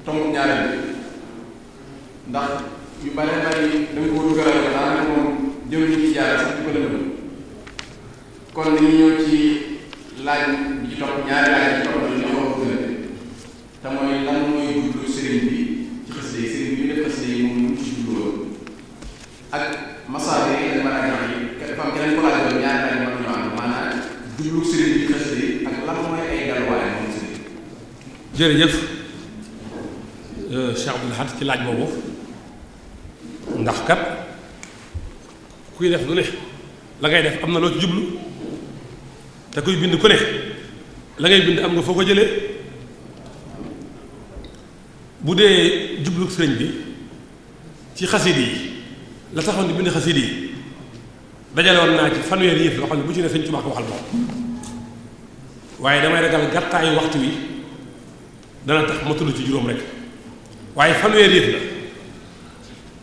tomb ñaareel bi ndax yu bare bari dañ ko dugalal ko daanaka moom jëruñu ci jaare sax di ko lëndëm kon dañuy ñëw ci laaj bi ci topp ñaari laaj bi ci topp ñu xaw a gën te mooy lan mooy jublu sëriñ bi ci xasida yi sëriñ bi ñu def xasida yi moom ñu ci jubluwoon ak masaal yi ak marañax yi dafa am keneen ko laajoon ñaari laaj mën nañoo ànd maanaam jublu sëriñ bi ci xasida yi ak lan mooy ay dalwaay moom sëriñ jërëjëf Cheikh Abdoul Ahad ci laaj boobu ndax kat kuy def lu ne la ngay def am na loo ci jublu te kuy bind ku ne la ngay bind am nga foo ko jëlee bu dee jublu sëriñ bi ci xasida yi la taxoon di bind xasida yi dajale woon naa ci fanweeri yëf loo xam ne bu ci ne Sëriñ Tuubaa ko waxal moom waaye damay ragal gàttaayu waxtu wi dana tax ma tudd ci juróom rek waaye fanweeri yëf la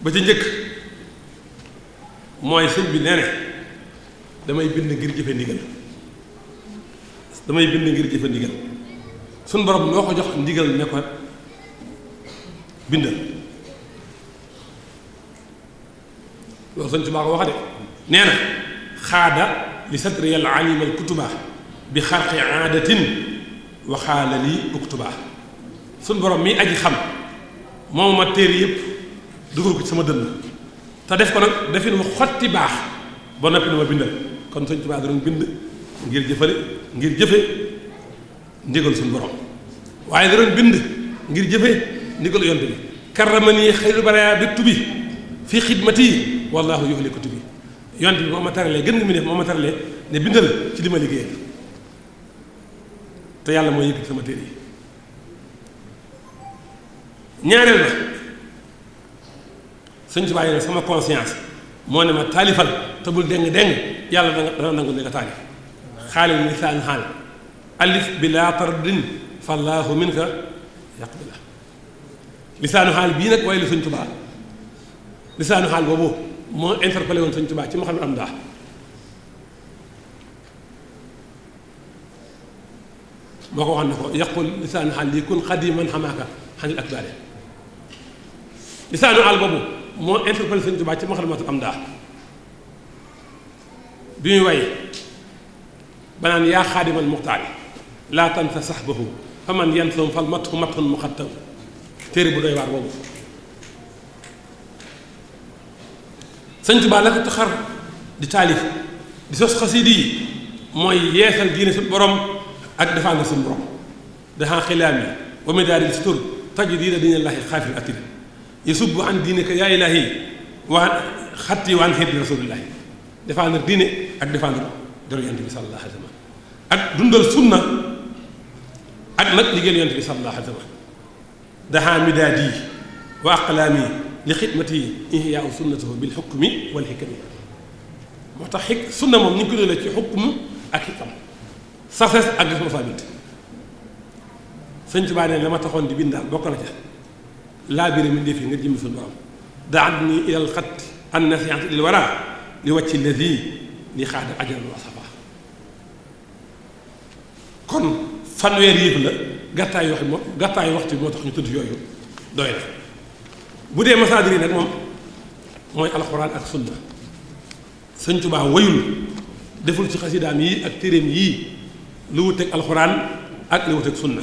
ba ca njëkk mooy sëñ bi nee ne damay bind ngir jëfe ndigal damay bind ngir jëfe ndigal suñ borom loo ko jox ndigal ne ko bindal loolu sëñ Tuubaa ko wax de nee na xaada li satri al alim al kutuba bi xarqi aadatin waxaala lii uktuba suñ borom mi aji xam moom ma téere yëpp dugal ko ci sama dënn te def ko nag defin mu xotti baax ba noppi na ma bindal kon sëñ Tuubaa da doon bind ngir jëfe ndigal suñu borom waaye da doon bind ngir jëfe ndigal yonte bi karramani xayru baraya bi tubi fii xidmati wallahu yuxli ko tubi yonte bi moo ma taralee gën nga mi def moo ma taralee ne bindal ci li ma liggéeyal te yàlla mooy yëkkati sama téere yi ñaareel ba sëñ Tuubaa yi sama conscience moo ne ma taalifal te bul deng yàlla dana nangu ne nga taalif xaalil lisaan xaal alif bi laa tardin fallaahu minka yaqbila lisaanu xaal bii nag waaye lu sëñ Tuubaa lisaanu xaal boobu moo interpellé woon sëñ Tuubaa ci ma xam ne am daa moo ko wax ne ko yaqul lisaanu xaal lii kun xadiman xamaaka xanil akbaare lisaanu xaal boobu moo interpellé sëñ Tuubaa ci ma xam ne am daa bi muy way banaan yaa xaadimal muxtaari laa tansa saxbahu fa man yansum fal matxu matxun muxattam téere bu doy waar boobu sëñ Tuubaa la ko taxar di taalif di sos xasiidi yi mooy yeesal diine suñu borom ak défendre suñu borom daxaa xilaam yi wa midaadil sutur tajdiida diinillaahi xaafil atir yasubbu an diinika yaa ilaahi wa xatti wa an xiddi rasuulillaahi défendre diine ak défendre dara yonent bi sallallaahu alayhi wa sallam ak dundal sunna ak nag liggéeyal yonent bi sallallaahu alayhi wa sallam daxaa midaadi wa aqlaami li xidmati ihyaau sunnatahu bil xukmi wal xikami moo tax sunna moom ñu ngi ko doole ci xukm ak xikam sagesse ak responsabilité sëñ Tuubaa ne la ma taxoon di bindaal bokk na ca laa bire mi ndefi nga jëmmi suñu borom daani ilal xat an nasihat il wara li wàcci ladi li xaada ajal wa safa kon fanweer yëpp la gàttaay wax moo gàttaay waxtu bi moo tax ñu tudd yooyu doy na bu dee masaadir yi nag moom mooy alxuraan ak sunna sëñ Tuubaa wayul deful ci xasidaam yi ak téeréem yii lu wuteeg alxuraan ak lu wuteeg sunna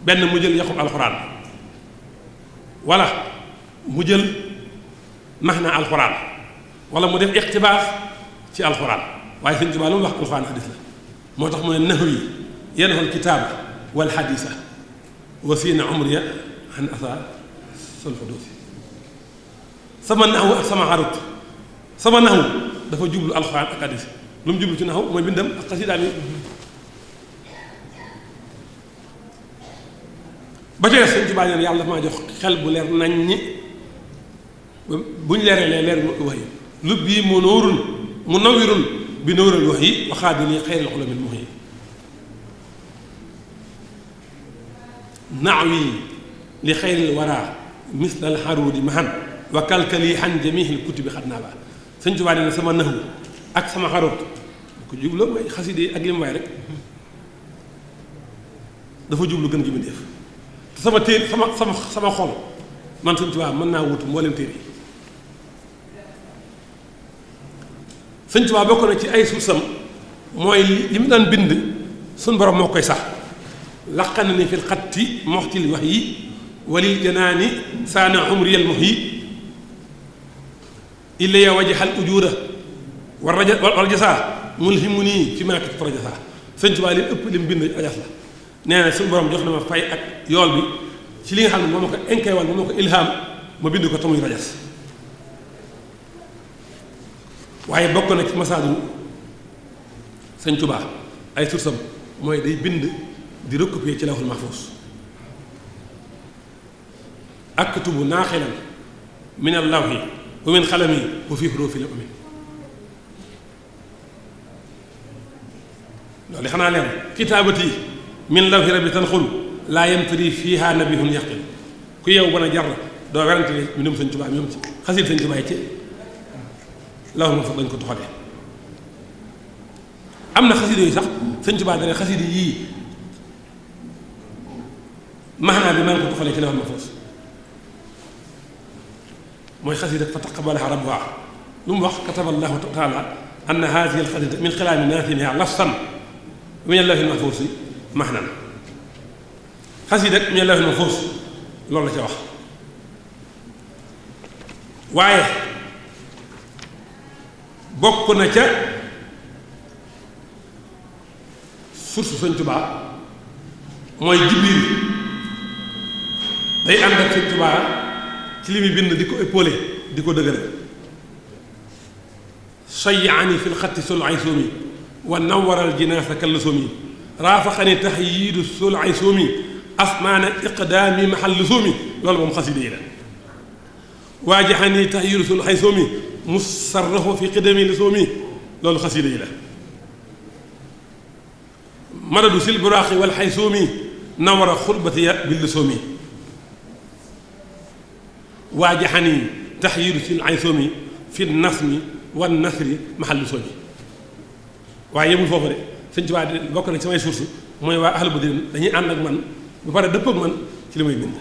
benn mu jël yaxub alxuraan wala mu jël maxna alxuraan wala mu def iqtibaas ci alxuraan waaye sëñ Tuubaa lu mu wax alxuraan xadis la moo tax mu ne naxwi yanhul kitaaba wal xadisa wa siina umriya an asa sol xuduusi sama naxwu ak sama xarut sama naxwu dafa jublu alxuraan ak xadis lu mu jublu ci naxwu mooy bindam ak xasidaam yi ba ca des sëñ Tuubaa neen yàlla dafa maa jox xel bu leer nañ ñi bu ñu leeralee leer wax yi lu bii mu nóorun mu nawirun bi nóoral wax yi waxaadi nii xeyril xulamil mux yi naawi li xeyril wara mislal xaruudi mahan wa kalkali xan jamihil kutubi xat naa ba sëñ Tuubaa nee na sama naxwu ak sama xaruut ko jubloo mooy xaside ak li mu waay rek dafa jublu gën gi mu def te sama téere sama xol man Sëñ Tuubaa mën naa wut mboolem téere yi. Sëñ Tuubaa bokk na ci ay sursam mooy li mu daan bind suñ borom moo koy sax laqana ni fil xatti moxtil wax yi walil janaani saana umriyal mox yi illa ya wajaxal ujuura war jasaa mulhimu nii fi maakit projasaa. Sëñ Tuubaa li ëpp li mu bind ajas la nee na suñu borom jox na ma fay ak yool bi ci li nga xam ne moo ma ko inkeewal moo ma ko ilham ma bind ko tamuy rajas. waaye bokk na ci masaadu Sëñ Tuubaa ay sursam mooy day bind di recopier ci lawhul mahfuus aktubu naaxilan min allawhi wa min xalami wa fi hurufi la umi. loolu xanaa leer kitaabati min lawhi rabbi tanxul laa yamtari fiiha nabihun yaqin ku yow bana jar doo werante ne mbindum Sëñ Tuubaa ñoom ci xasiid Sëñ Tuubaa yi ci lawhul mahfuus dañ ko toxalee. am na xasiid yooyu sax Sëñ Tuubaa dane xasiid yii maanaa bi maa ngi ko toxalee ci lawhul mahfuus mooy xasiida fa taqabbalahaa rabbuhaa lu mu wax kataba llaahu taala anna haadihi al-xasiida min xilaami naasimihaa lafzan min al-lawhil mahfuus mahnan. xasiida min al-lawhil mahfuus loolu la ca wax. waaye bokk na ca source Sëñ Tuubaa mooy Jibriil day ànd ak Sëñ Tuubaa ci li muy bind di ko épaulé di ko dëgëral. sayyaani fil xatti sul aysoomi wa nawaral jinaasa kallasoomi raafaxani tahyiidu sul aysoomi asmaana iqdaami mahal soomi loolu moom xasida yi la. waajaxani tahyiidu sul aysoomi musarrafu fi qidami li soomi loolu xasida yi la. madadu sil buraaxi wal xaysoomi nawara xurbatiya bil soomi waajaxani tahyiidu sil aysoomi fi nasmi wan nasri maxallu soomi. waaye yemul foofu de Sëñ Tuubaa bokk na ci samay source mooy waa ahlu badrin dañuy ànd ak man ba pare dëpp ak man ci li may bind.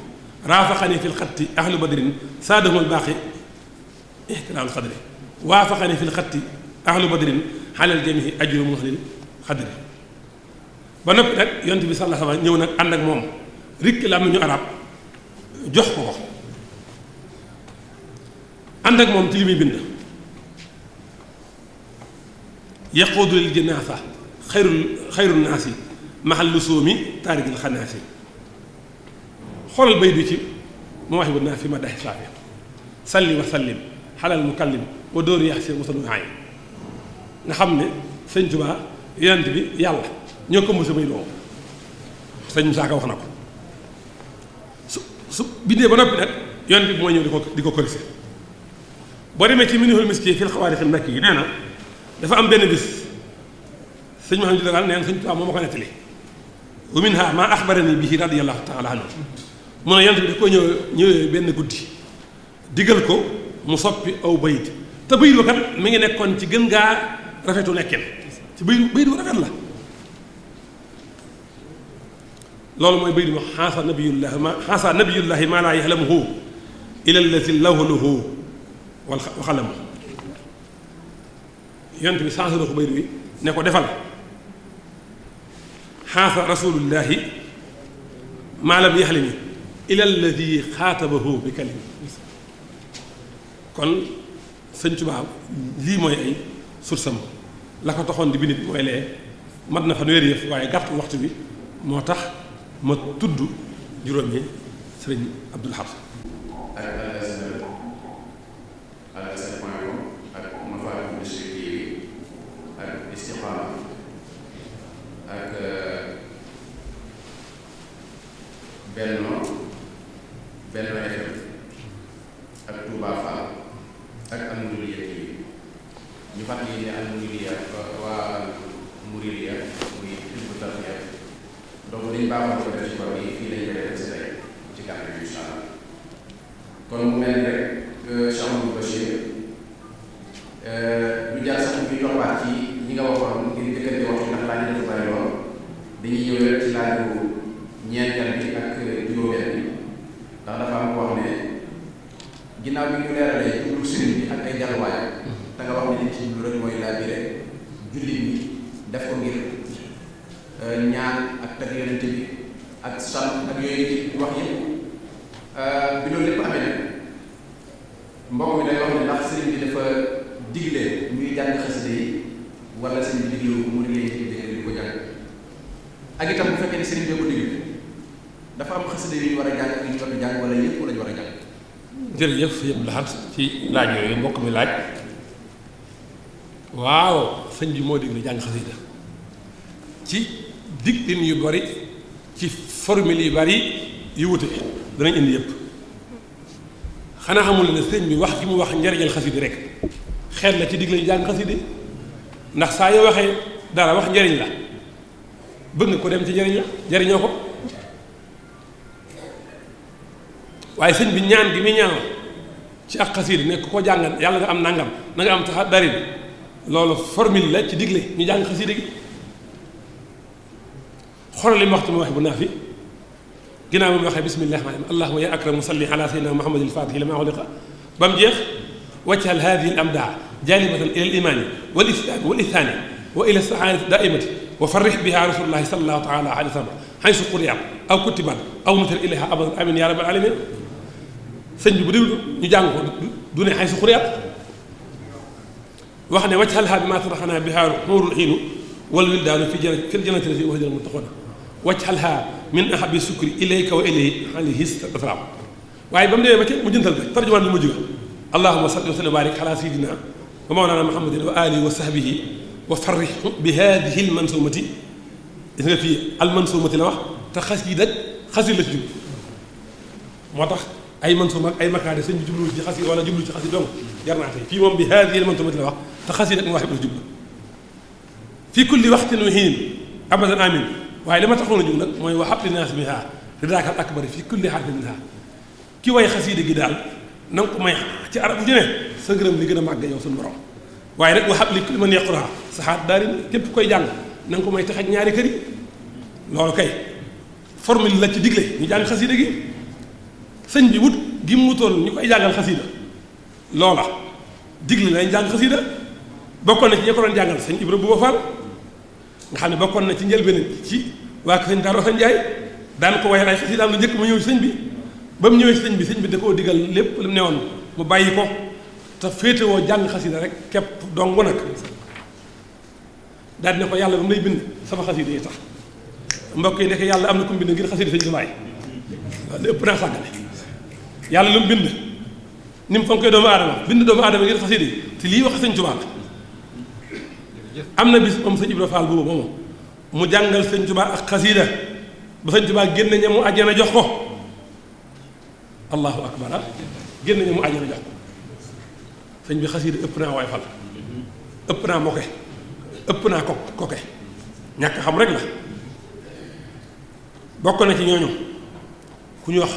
raafaxani fil xatti ahlu badrin saadahumul baaqi ihtiraamul xadri waafaxani fil xatti ahlu badrin xalal jamihi ajru muhlil xadri. ba noppi nag yonent bi sallallahu alayhi wa sallam ñëw nag ànd ak moom rikk la am ñu arab jox ko ko ànd ak moom ci li muy bind. yaquudu lil janaasa xayru naasi maxal lusuumi taarikil xanaasi. xoolal bay du ci mawaahibu naa fi ma daxi saafi salli wa sallim xalal mukallim wa dóoru yaxsir musalu aay. nga xam ne Sëñ Tuubaa yonent bi yàlla ñoo ko mos a bay loo sëñ Musaa Ka wax na ko su bindee ba noppi nag yonent bi mooy ñëw di ko corriger. boo demee ci minhul miski fil xawaarixil makki yi nee na dafa am benn bis sëñ Mouhamadou Dagal nee na Sëñ Tuubaa moo ma ko nettali wa minha maa axbarani bihi radiyallahu taala anhu mu ne yonent bi daf ko ñëwee benn guddi digal ko mu soppi aw bayit te bayit ba kat mi ngi nekkoon ci gën gaa rafetu nekkeen ci bayit bu rafet la. loolu mooy bayit ma xaasa nabiyullahi maa laa yaxlamuhu ila allazi lawhaluhu wa xalamu. yonent bi changé na ko bayit bi ne ko defal xaasa rasulullahi maa lam yaxlami ila alladi xaatabahu bi kalimi. kon Sëñ Tuubaa lii mooy ay sursam la ko taxoon di bind mooy lee mat na fanweeri yëf waaye gàtt waxtu bi moo tax ma tudd juróomi Sëriñ Abdul Ahad. Benno FM ak Touba Fall ak Almouridiya TV ñu fàttali ne Almouridiya waa Mouridiya muy Hizbut Tarqiyyah donc dañ baaxoon ko def ci kaw yi fii lañ koy def si tey ci kàddu gi incha allah. kon mu mel ni rek Cheikh Amadou Bachir ñu jaar sax ñu toppaat ci ñi nga waxoon ngir jëkkante waxtu ndax laaj dafa bari lool dañuy ñëw rek ci laaju ñeenteel bi ak juróomeel ginnaaw bi ñu leeralee jublu sëriñ bi ak ay jalluwaay te nga wax ne li ci jublu rek mooy laa biire jullit ñi def ko ngir ñaan ak tag yonente bi ak sant ak yooyu ci wax yëpp bi loolu lépp amee nag mbokk mi day wax ne ndax sëriñ bi dafa digle ñuy jàng xasida yi wala sëriñ bi diglewu ko mu di leen ci di ko jàng ak itam bu fekkee ne sëriñ bi ko digle dafa am xasida yu ñu war a jàng ak yu ñu war a jàng wala yëpp la ñu war a jàng. jërëjëf yëpp la xam ci laaj yooyu mbokk mi laaj waaw sëñ bi moo digle jàng xasida ci diglin yu bari ci formule yu bari yu wute danañ indi yëpp xanaa xamul ne sëñ bi wax gi mu wax njariñal xasida rek xeet la ci digle ñu jàng xasida ndax saa yoo waxee dara wax njariñ la bëgg nga ko dem ci njariñ la njariñoo ko waaye sëñ bi ñaan gi muy ñaanal ci ak xasida nekk ko jàngal yàlla nga am nangam na nga am tax dari bi loolu formule la ci digle ñu jàng xasida gi xoolal li mu waxtu mu wax bu naa fi ginnaaw bi mu waxee bismillahi rahmaani rahiim allahumma ya akramu salli ala sayyidina muhammad al-fatihi lima ughliqa ba mu jeex wajhal hadihi al-amdaa jalibatan ila al-imaani wal islaami wal ihsaani wa ila saadati daa'imati wa farrih biha rasulullahi sallallahu taala alayhi wa sallam haysu quriyat aw kutibat aw nutir ilayha abadan amin ya rabbal alamin sëñ bi bu déglu ñu jàng ko du ne haysu quriyat wax ne wajhalha bima taraxana biha xuurul xiinu wal wildaanu fil jannati lati wa'ida al-muttaquuna wajhalha min ahabbi sukri ilayka wa ilayhi alayhi salaam waaye ba mu demee ba ca mu jëntal rek tarjumaan bi mu jóg allahumma salli wa sallim wa barik ala sayyidina wa mawlana muhammadin wa alihi wa sahbihi wa farrih bi hadihi al-mansumati gis nga fii al-mansumati la wax te xasida la ci jub moo tax ay mansuma ak ay makaade sëñ bi jublu ci xasida wala jublu ci xasida donc jar naa tey fii moom bi hadihi al-mansumati la wax te xasida ak wax la jub fii kulli waxtin wa hiin abadan amin waaye li ma taxoon a jóg nag mooy wa habli naas biha ridaakal akbari fii kulli harfin minha ki way xasida gi daal na nga ko may ci arab bu ñu ne sa ngërëm li gën a màgg yow suñu borom waaye nag wa habli kulli man yaqra saxaat daari képp koy jàng na nga ko may tax ak ñaari kër yi loolu kay formule la ci digle ñu jàng xasida gi sëñ bi wut gi mu wutoon ñu koy jàngal xasida loola digle lañ jàng xasida bokkoon na ci ñi ko doon jàngal sëñ Ibra Buuba Fall nga xam ne bokkoon na ci njëlbéen ci waa sëñ Daaru Asan Njaay daan ko wayal ay xasidaam lu njëkk mu ñëw ci sëñ bi ba mu ñëwee ci sëñ bi da koo digal lépp lu mu newoon mu bàyyi ko te féetewoo jàng xasida rek képp dong nag daal di ne ko yàlla ba mu lay bind sama xasida yi tax mbokk yi nekk yàlla am na ku mu bind ngir xasida sëñ Tuubaa waaw lépp naa sàggane yàlla lu mu bind ni mu fonkee doomu aadama bind doomu aadama ngir xasida yi te lii wax sëñ Tuubaa am na bis moom sëñ Ibra Fall boobu moomu mu jàngal sëñ Tuubaa ak xasida ba sëñ Tuubaa génn ñamu àjjana jox ko allahu akbar génn ñamu àjjana jox ko sëñ bi xasida ëpp naa waay fal ëpp naa moke ëpp naa koke ñàkk xam rek la bokk na ci ñooñu ku ñu wax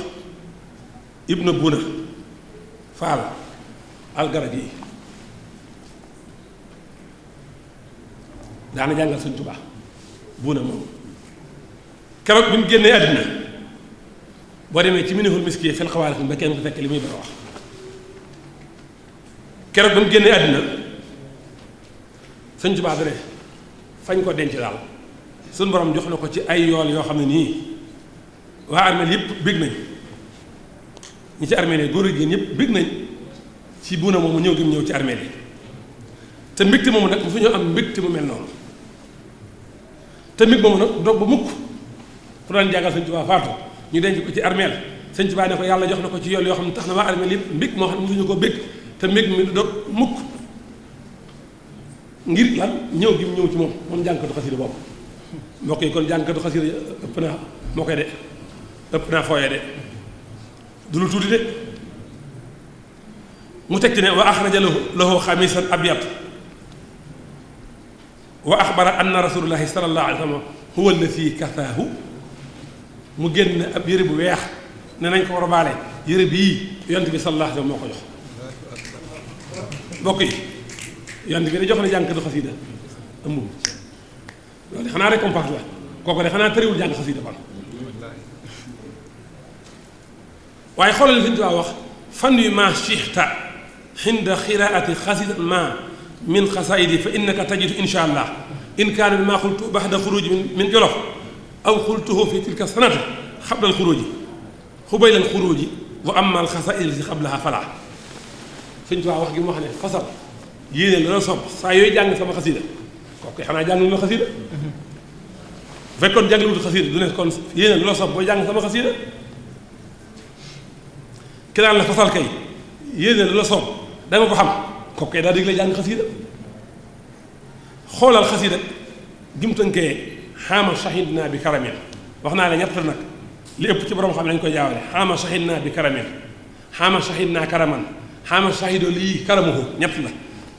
Ibnu Buna Fall algaraj yi daana jàngal sëñ Tuubaa Buna moom keroog bi mu génnee àddina boo demee ci minihul miski fil xawaalif ba kenn ko fekk li muy bëgg a wax keroog bi mu génnee àddina sëñ Tuubaa dane fañ ko denc daal suñu borom jox na ko ci ay yool yoo xam ne nii waa armeel yëpp bég nañ ñi ci armeel yi góor ak jigéen yëpp bég nañ ci Buna moomu ñëw gi mu ñëw ci armeel yi te mbégte moomu nag mu fi ñoo am mbégte mu mel noonu te mbég moomu nag doog ba mukk ku daan jàngal sëñ Tuubaa faatu ñu denc ko ci armeel sëñ Tuubaa ne ko yàlla jox na ko ci yool yoo xam ne tax na waa armeel yëpp mbég moo xam ne mosuñu ko bég te mbég mi doog mukk ngir lan ñëw gi mu ñëw ci moom jàngkatu xasida boobu mbokk yi kon jàngkatu xasida ëpp naa moo koy de ëpp naa fooyee de du lu tuuti de mu teg ci ne wa axraja lahu xamisan abyad wa axbara anna rasulullahi sallallahu alayhi wa sallam huwa allati kasaahu mu génn ab yëre bu weex ne nañ ko war a baale yëre bii yonent bi sallallahu alayhi wa sallam moo ko jox mbokk yi yonent bi da jox na jàngkatu xasida ëmb loolu xanaa récompense la kooku de xanaa tëriwul jàng xasida kon waaye xoolal li Sëñ Tuubaa wax fanwi ma shihta hinda qiraati xasida ma min xasaidi fa innaka tajidu insha allah in kaana bi ma xultu baxda xuruji min jolof aw xultuhu fi tilka sanati xabla al xuruji xubayla al xuruji wa amma al xasaid lati xablaha falaa sëñ Tuubaa wax gi mu wax ne fasal yéene la la sopp saa yooyu jàng sama xasida kooku xanaa jàng lu la xasida bu fekkoon jàng lu xasida du ne kon yéene lu la sopp booy jàng sama xasida ki naan la fasal kay yéene lu la sopp da nga ko xam kooku kay daa digle jàng xasida xoolal xasida gi mu tënkee xaama shahid naa bi karamin wax naa la ñett nag li ëpp ci borom xam ne dañu koy jaawale xaama shahid naa bi karamin xaama shahid naa karaman xaama shahido lii karamuhu ñett la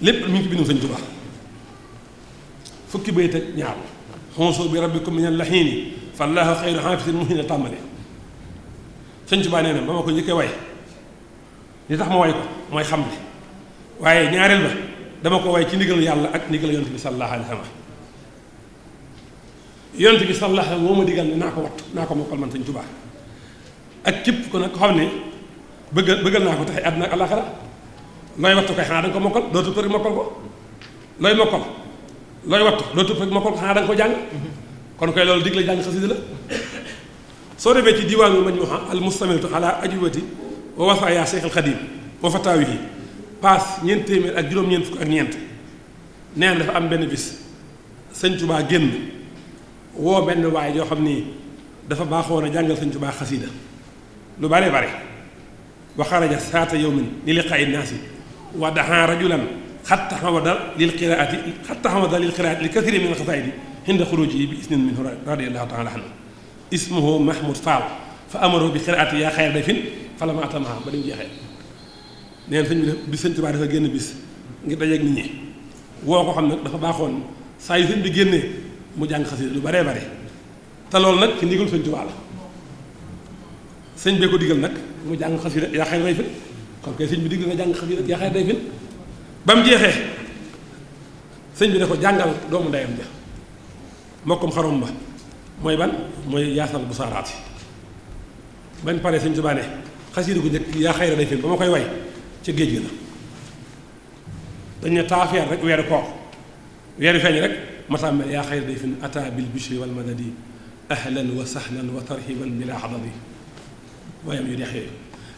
lépp mi ngi ci bindum sëñ Tuubaa fukki bayt ak ñaar xonsoo bi rabbikum min allahiini fallaahu xayru xaafisin muhina tàmbale sëñ Tuubaa nee na ba ma ko njëkkee way li tax ma way ko mooy xam ne waaye ñaareel ba dama ko way ci ndigalu yàlla ak ndigalu yonent bi sallallahu alayhi wa sallam yonent bi sallallahu alayhi wa sallam moo ma digal ne naa ko wattu naa ko mokkal man sëñ Tuubaa ak képp ko nag ko xam ne bëggal naa ko tax àdduna ak àllaaxira looy wattu kay xanaa da nga ko mokkal dootu përi mokkal ko looy mokkal looy wattu dootu përi mokkal ko xanaa da nga ko jàng kon koy loolu digle jàng xasida la soo demee ci diwaanu majmuha al mustamilatu ala ajubati wa wasaaya Cheikh al Xadim wa fataawihi paas ñeent téeméer ak juróom-ñeent fukk ak ñeent nee na dafa am benn bis sëñ Tuubaa génn woo benn waay yoo xam ni dafa baaxoon a jàngal sëñ Tuubaa xasida lu bare bare wa xaraja saata yawmin li liqaa'i naasi wa daxaa rajulan xatta xawada lil qiraati li kathiri min alxasaayidi hinda xuruji bi isnin minhu radiyallahu taala anhu ismuhu Mahmoud Fall fa amaru bi qiraati yaa xayra dayfin falamma atamaha ba dem jeexee neen sëñ bi sëñ Tuubaa dafa génn bis ngir dajeeg nit ñi woo ko xam nag dafa baaxoon saa yu sëñ bi génnee mu jàng xasida lu baree bare te loolu nag ci ndigal sëñ Tuubaa la sëñ bee ko digal nag mu jàng xasida yaa xayra dayfin kon kay sëñ bi digal nga jàng xasida yaa xayra dayfin ba mu jeexee sëñ bi ne ko jàngal doomu ndeyam ja mokkum xarom ba mooy ban mooy yaasal bu saaraati bañ pare sëñ Tuubaa ne xasida gu njëkk yaa xayra dayfin ba ma koy way ca géej gi la dañ ne taafeer rek weeru koor weeru feeñ rek ma tàmbale yaa xayra dayfin ata bil bishri wal madadi ahlan wa sahlan wa tarhiban bila xadadi waayam yu deex yooyu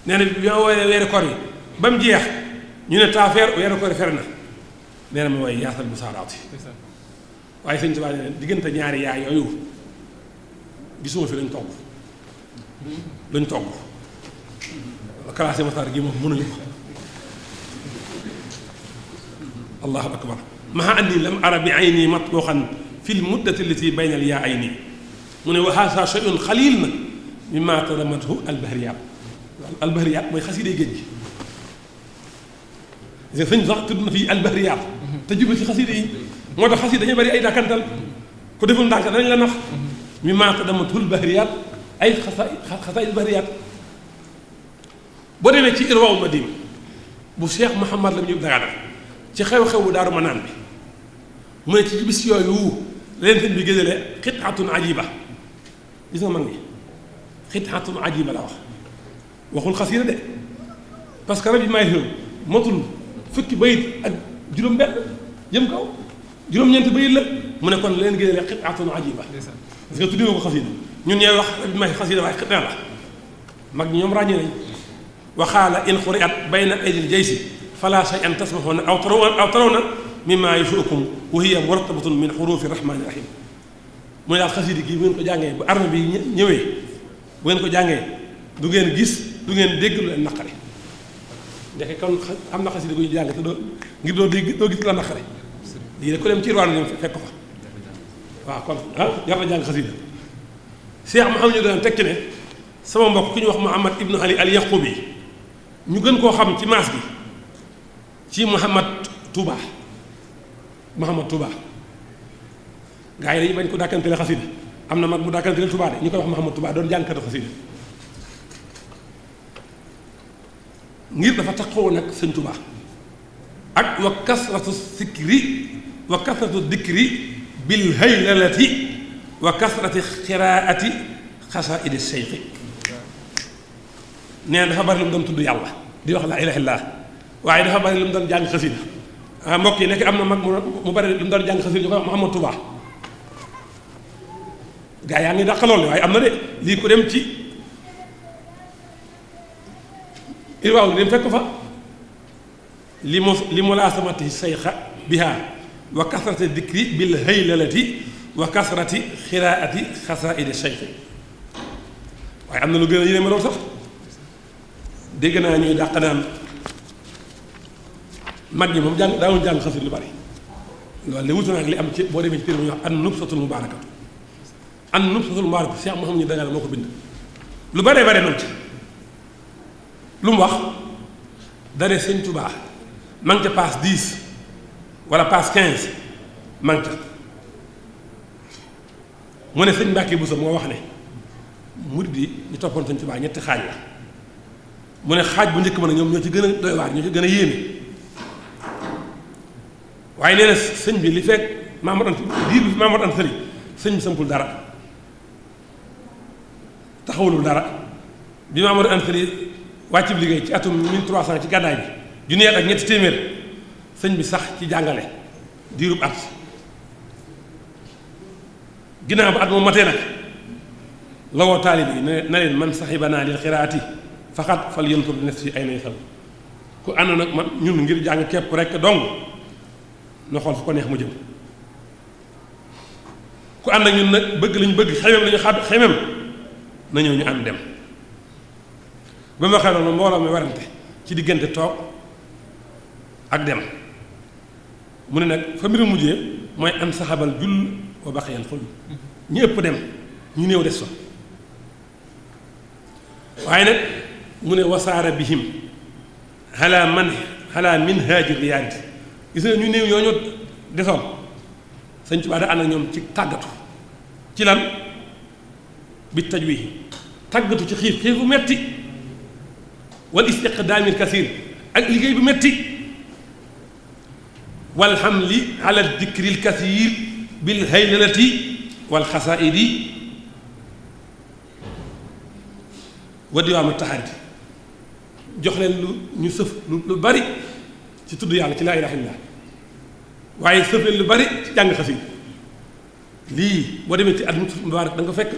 nee na bi ma woowee weeru koor yi ba mu jeex ñu ne taafeer weeru koor yi fer na nee na ma woy yaasal bu saaraati waaye sëñ Tuubaa ne diggante ñaari yaay yooyu gisuma fi luñ togg classé masaar gi moom mënuñu ko allahu akbar maa anni lam ara bi ayni matbuxan fi l muddati allati bayna al yaa ayni mu ne wa haasa shay'un xalil na mimma tadamathu albahriyaat albahriyaat mooy xasida géej gi sëñ sax tudd na fii albahriyaat te jublu ci xasida yi moo tax xasida dañuy bari ay dàkkantal ku deful ndànk dañ la nax mimma tadamathu albahriyaat ay xasaay albahriyaat boo demee ci irwaaw madim bu Cheikh Mouhamad Lam ñu Dagana ci xew-xewu Daaru Manaan bi mu ne ci bis yooyu leen sëñ bi génneele xitaatun ajiba gis nga mag ñi xitaatun ajiba la wax waxul xasida de parce que rabi may motul fukki bayit ak juróom-benn jëm kaw juróom-ñeenti bayit la mu ne kon leen génneele xitaatun ajiba parce que tuddi ko xasida ñun ñooy wax rabi may xasida waaye xita la mag ñi ñoom ràññee nañ waxaala in xuriat bayna aydil jaysi fala shay an tasmaxoona aw tarawna mimma yusuukum wa hiya murattabatun min xurufi rahmani rahim mu ne daal xasida gi bu ngeen ko jàngee bu arme bi ñëwee bu ngeen ko jàngee du ngeen gis du ngeen dégg lu leen naqare ndeke kon am na xasida gu ñu jàng te doo ngir doo dégg doo gis lu la naqare lii de ku dem ci irwaan ñoom fekk ko fa waaw kon jar na jàng xasida Cheikh ma am ñu doon tekki ne sama mbokk ku ñu wax Muhammad ibnu Ali al Yaqubi ñu gën koo xam ci maas gi ci Muhammad Touba gaa yi dañu bañ ko dàkkantele xasida am na mag mu dàkkantele Touba de ñu koy wax Muhammad Touba doon jàngkatu xasida ngir dafa taxaw nag sëñ Touba ak wa kasratu dikri bil haylalati wa kasrati xiraati xasaa'idi seyxi nee na dafa bari lu mu doon tudd yàlla di wax laa ilaaha illallaah waaye dafa bari lu mu doon jàng xasida mbokk yi nekk am na mag mu bari lu mu doon jàng xasida ñu koy wax Mouhamadou Touba gaa yaa ngi dàq loolu waaye am na de lii ko dem ci irwaaw li dem fekk fa li mu laa samati sayxa biha wa kasrati dikri bil haylalati wa kasrati xiraati xasaidi sayxi waaye am na lu gën a yéeme loolu sax dégg naa ñuy dàq naan mag ñi moom daawuñu jàng xasida lu bari loolu li wutu naag li am ci boo demee ci téere bu ñuy wax an nubsatul mubaarakatu an nubsatul mubaarakatu Cheikh Mouhamadou ñu dagal moo ko bind lu baree bare noonu ci lu mu wax dare sëñ Tuubaa ma ngi ca passe 10 wala passe 15 ma ngi ca mu ne sëñ Mbàkke Buso moo wax ne murid yi ñu toppoon sëñ Tuubaa ñetti xaaj la mu ne xaaj bu njëkk ma ne ñoom ñoo ci gën a doy waar ñoo ci gën a yéeme waaye nee na sëñ bi li fekk Mamadou Anta diir bi Mamadou Anta Sali sëñ bi sampul dara taxawulul dara bi Mamadou Anta Sali wàcc bi liggéey ci atum 1300 ci gàddaay bi junni ak ñetti téeméer sëñ bi sax ci jàngale diirub at ginnaaw ba at moom matee nag la woo taalib yi na leen man saxibanaa lil xiraati faqat fal yantur di nafsi ay nay sal ku ànd nag man ñun ngir jàng képp rek dong na xool fu ko neex mu jëm ku ànd ak ñun nag bëgg lañu bëgg xemem lañu xemem na ñëw ñu ànd dem ba ma xam ne mbooloo mi warante ci diggante toog ak dem mu ne nag fa mbiru mujjee mooy an saxabal jull wa baqiyal xul ñu ëpp dem ñu néew des fa waaye nag mu ne wasaara bihim xalaa min haajir riyaadati gis nga ñu néew ñooñu desoon sëñ Tuubaa da ànd ak ñoom ci tàggatu ci lan bi tajwid tàggatu ci xiif bu metti wal istiqdaamil kasiir ak liggéey bu metti wal hamli ala dikril kasiir bil haylalati wal xasaidi wa diwaanu taxariti jox leen lu ñu sëf lu bari ci tudd yàlla ci laa ilaaha illallaah waaye sëf leen lu bari ci jàng xasida lii boo demee ci at mu mubaarak da nga ko fekk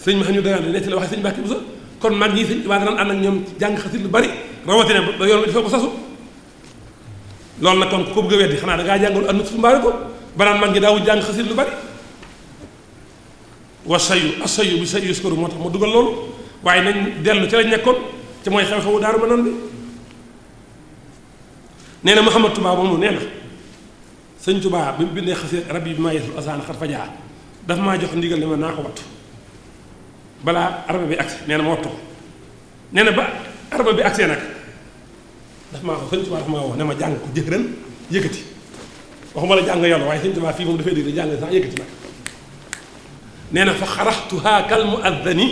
sëñ ma xam ñu daan ne ci la waxee sëñ Mbàkke Buso kon mag ñi sëñ waa daan ànd ak ñoom ci jàng xasida lu bari rawatina ba yoon bi dafa ko sasu loolu nag kon ku ko bëgg a weddi xanaa da ngaa jàngul at mu mubaarak ko banaan mag ñi daawul jàng xasida lu bari wa sayu asayu bi sayu yuskaru moo tax ma dugal loolu waaye nañ dellu ci lañ nekkoon ci mooy xew-xewu Daaru Manaan bi nee na Mouhamadou Touba moomu nee na sëñ Touba bi mu bindee xasida rabbi bi maa yeesul asaana xat fajaa dafa maa jox ndigal ne ma naa ko wattu balaa arba bi agsi nee na ma wattu ko nee na ba arba bi agsee nag dafa maa ko sëñ Touba dafa maa woo ne ma jàng ko jëkkëran yëkkati waxuma la jàng yàlla waaye sëñ Touba fii moom dafay dégg jàng sax yëkkati nag nee na fa xaraxtuhaa kal muaddani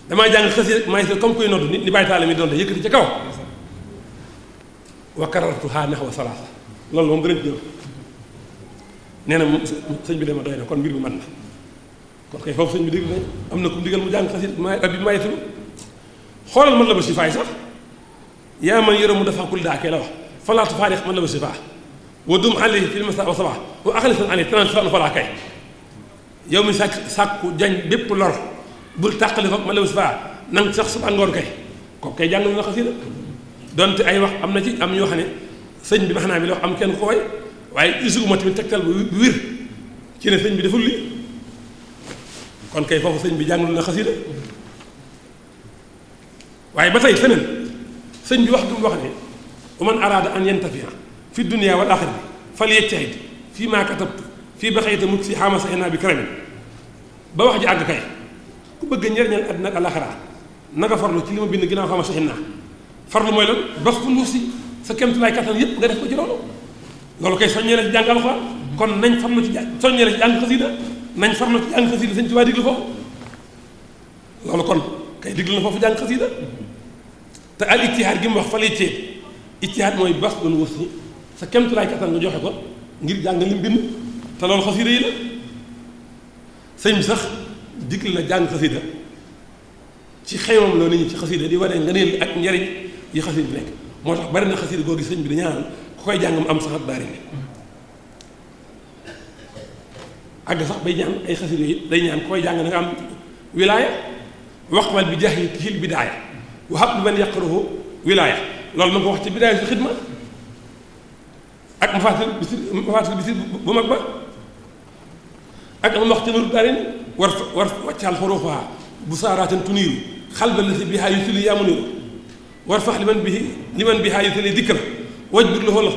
damaa jàng xasida maa ngi comme koy noddu ni bàyyi taale mi doon de yëkkati ca kaw wa karartuhaa nahwa salaasa loolu moom danañ ñëw nee na sëñ bi dama doy na kon mbir bi man na kon kay foofu sëñ bi dégg nañ am na ku digal mu jàng xasida ma rabbi maa yetul xoolal man la ba sifaay sax yaa man yërë mu dafa kul daakee la wax falaatu faarix man la ba sifaa wa dum alayhi fil masa wa sabaa wa axlisan alayhi tanaan fa falaa kay yow mi sàkku jañ bépp lor bul tàqali ko ma la sifaa nang sax suba ngoon kay kooku kay jàngal na xasida donte ay wax am na ci am ñoo xam ne sëñ bi ma xanaa bi la wax am kenn ko way waaye isuguma tamit tegtal bu wir ci ne sëñ bi deful lii kon kay foofu sëñ bi jàngal na xasida waaye ba tey feneen sëñ bi wax du mu wax ne wa man araada an yantafia fi dunia wal axirati fal yajtahid fii maa katabtu fii ba xëyita mukk si xaama sa inaa bi karamin ba wax ji àgg kay ku bëgg njariñal àddina ak alaxira nanga farlu ci li ma bind ginnaaw xaama soxin naa farlu mooy lan bastu nuuf si sa kemtulaay kattan yépp nga def ko ci loolu kay soññee la ci jàng alxuraan kon nañ farlu ci jàng soññee la ci jàng xasida nañ farlu ci jàng xasida sëñ Tuubaa diglu foofu loolu kon kay diglu na foofu jàng xasida te al ijtihaad gi mu wax fa lay ceeb ijtihaad mooy bastu nuuf si sa kemtulaay kattan nga joxe ko ngir jàng lim bind te loolu xasida yi la sëñ bi sax digle la jàng xasida ci xeymam loo nit ñi ci xasida di wane ngëneel ak njariñ yi xasida bi nekk moo tax bari na xasida googu sëñ bi di ñaanal ku koy jàng mu am saxat daari ni àgg sax bay ñaan ay xasida yi day ñaan ku koy jàng da nga am wilaaya waqbal bi jahi tihil bidaaya wa hab man yaqruhu wilaaya loolu ma ko wax ci bidaaya si xidma ak mafaatil bisir bu mag ba ak am wax ci nuru daari ni war wàccaal xuruufaha bu saaraatin tuniiru xalba la si bihaa yu tuli yaamuniru war fax liman bihaa yu tuli dikra wajbir lahu la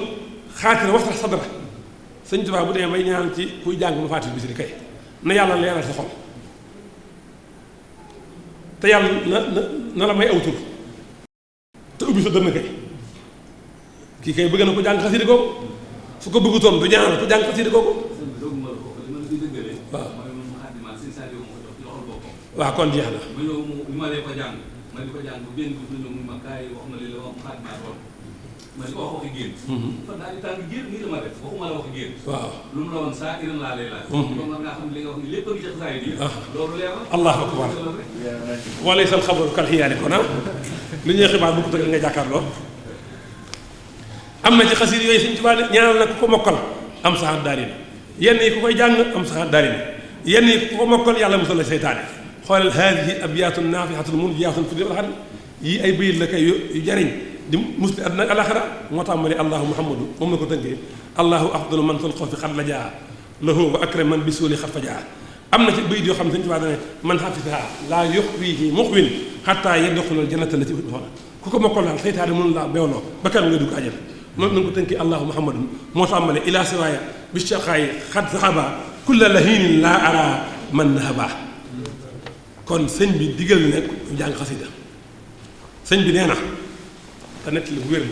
xaatira wasrax sadra sëñ Tuubaa bu demee bay ñaan ci kuy jàng ma faatil bisiri kay na yàlla leeral sa xol te yàlla na la may aw tur te ubbi sa dënn kay kii kay bëgg na ko jàng xasida googu su ko bëggutoon du ñaanal ko jàng xasida googu waaw waaw kon jeex na ma lee ko jàng ma di ko jàng bu benn bi ñëw mu ma kaay wax ma li la wax xaadimaat lool ma di ko wax waxi génn kon daal di tàng génn nii la ma def waxuma la waxi génn waaw lu mu la woon saa iran laa lay laaj kon man ngaa xam ne li nga wax ni lépp a ngi ci xasaay bi loolu leer na allahu akbar wala sal xabaru kal xiyaane kon li ñuy xibaar bu ko tëgg nga jàkkaarloo am na ci xasir yooyu Sëñ Tuubaa ñaanal na ku ko mokkal am saxaat daari ni yenn yi ku koy jàng am saxaat daari ni yenn yi ku ko mokkal yàlla musal la seytaane xoolal haadihi abyaatun naafihatun munjiyaatun fi wal xadim yii ay bayit la kay yu jariñ di musli àddina ak alaxira moo tax ma ne allahu muhammadu moom la ko tënkee allahu afdalu man fal xawfi xat la jaa lahu wa akram man bi suuli xat fa jaa am na ci bayit yoo xam ne Sëñ Tuubaa dane man xafisaha laa yuxwihi muxwin xataa yadxulul jannata la ci xola ku ko mokkal daal seytaane mënu laa beewloo ba kan nga dugg àjjana moom na nga ko tënkee allahu muhammadun moo tax ma ne ila siwaaya bi shaqaayi xat sahaba kulla lahinin laa ara man nahaba kon sëñ bi digal na nekk jàng xasida sëñ bi nee na te nett li bu wér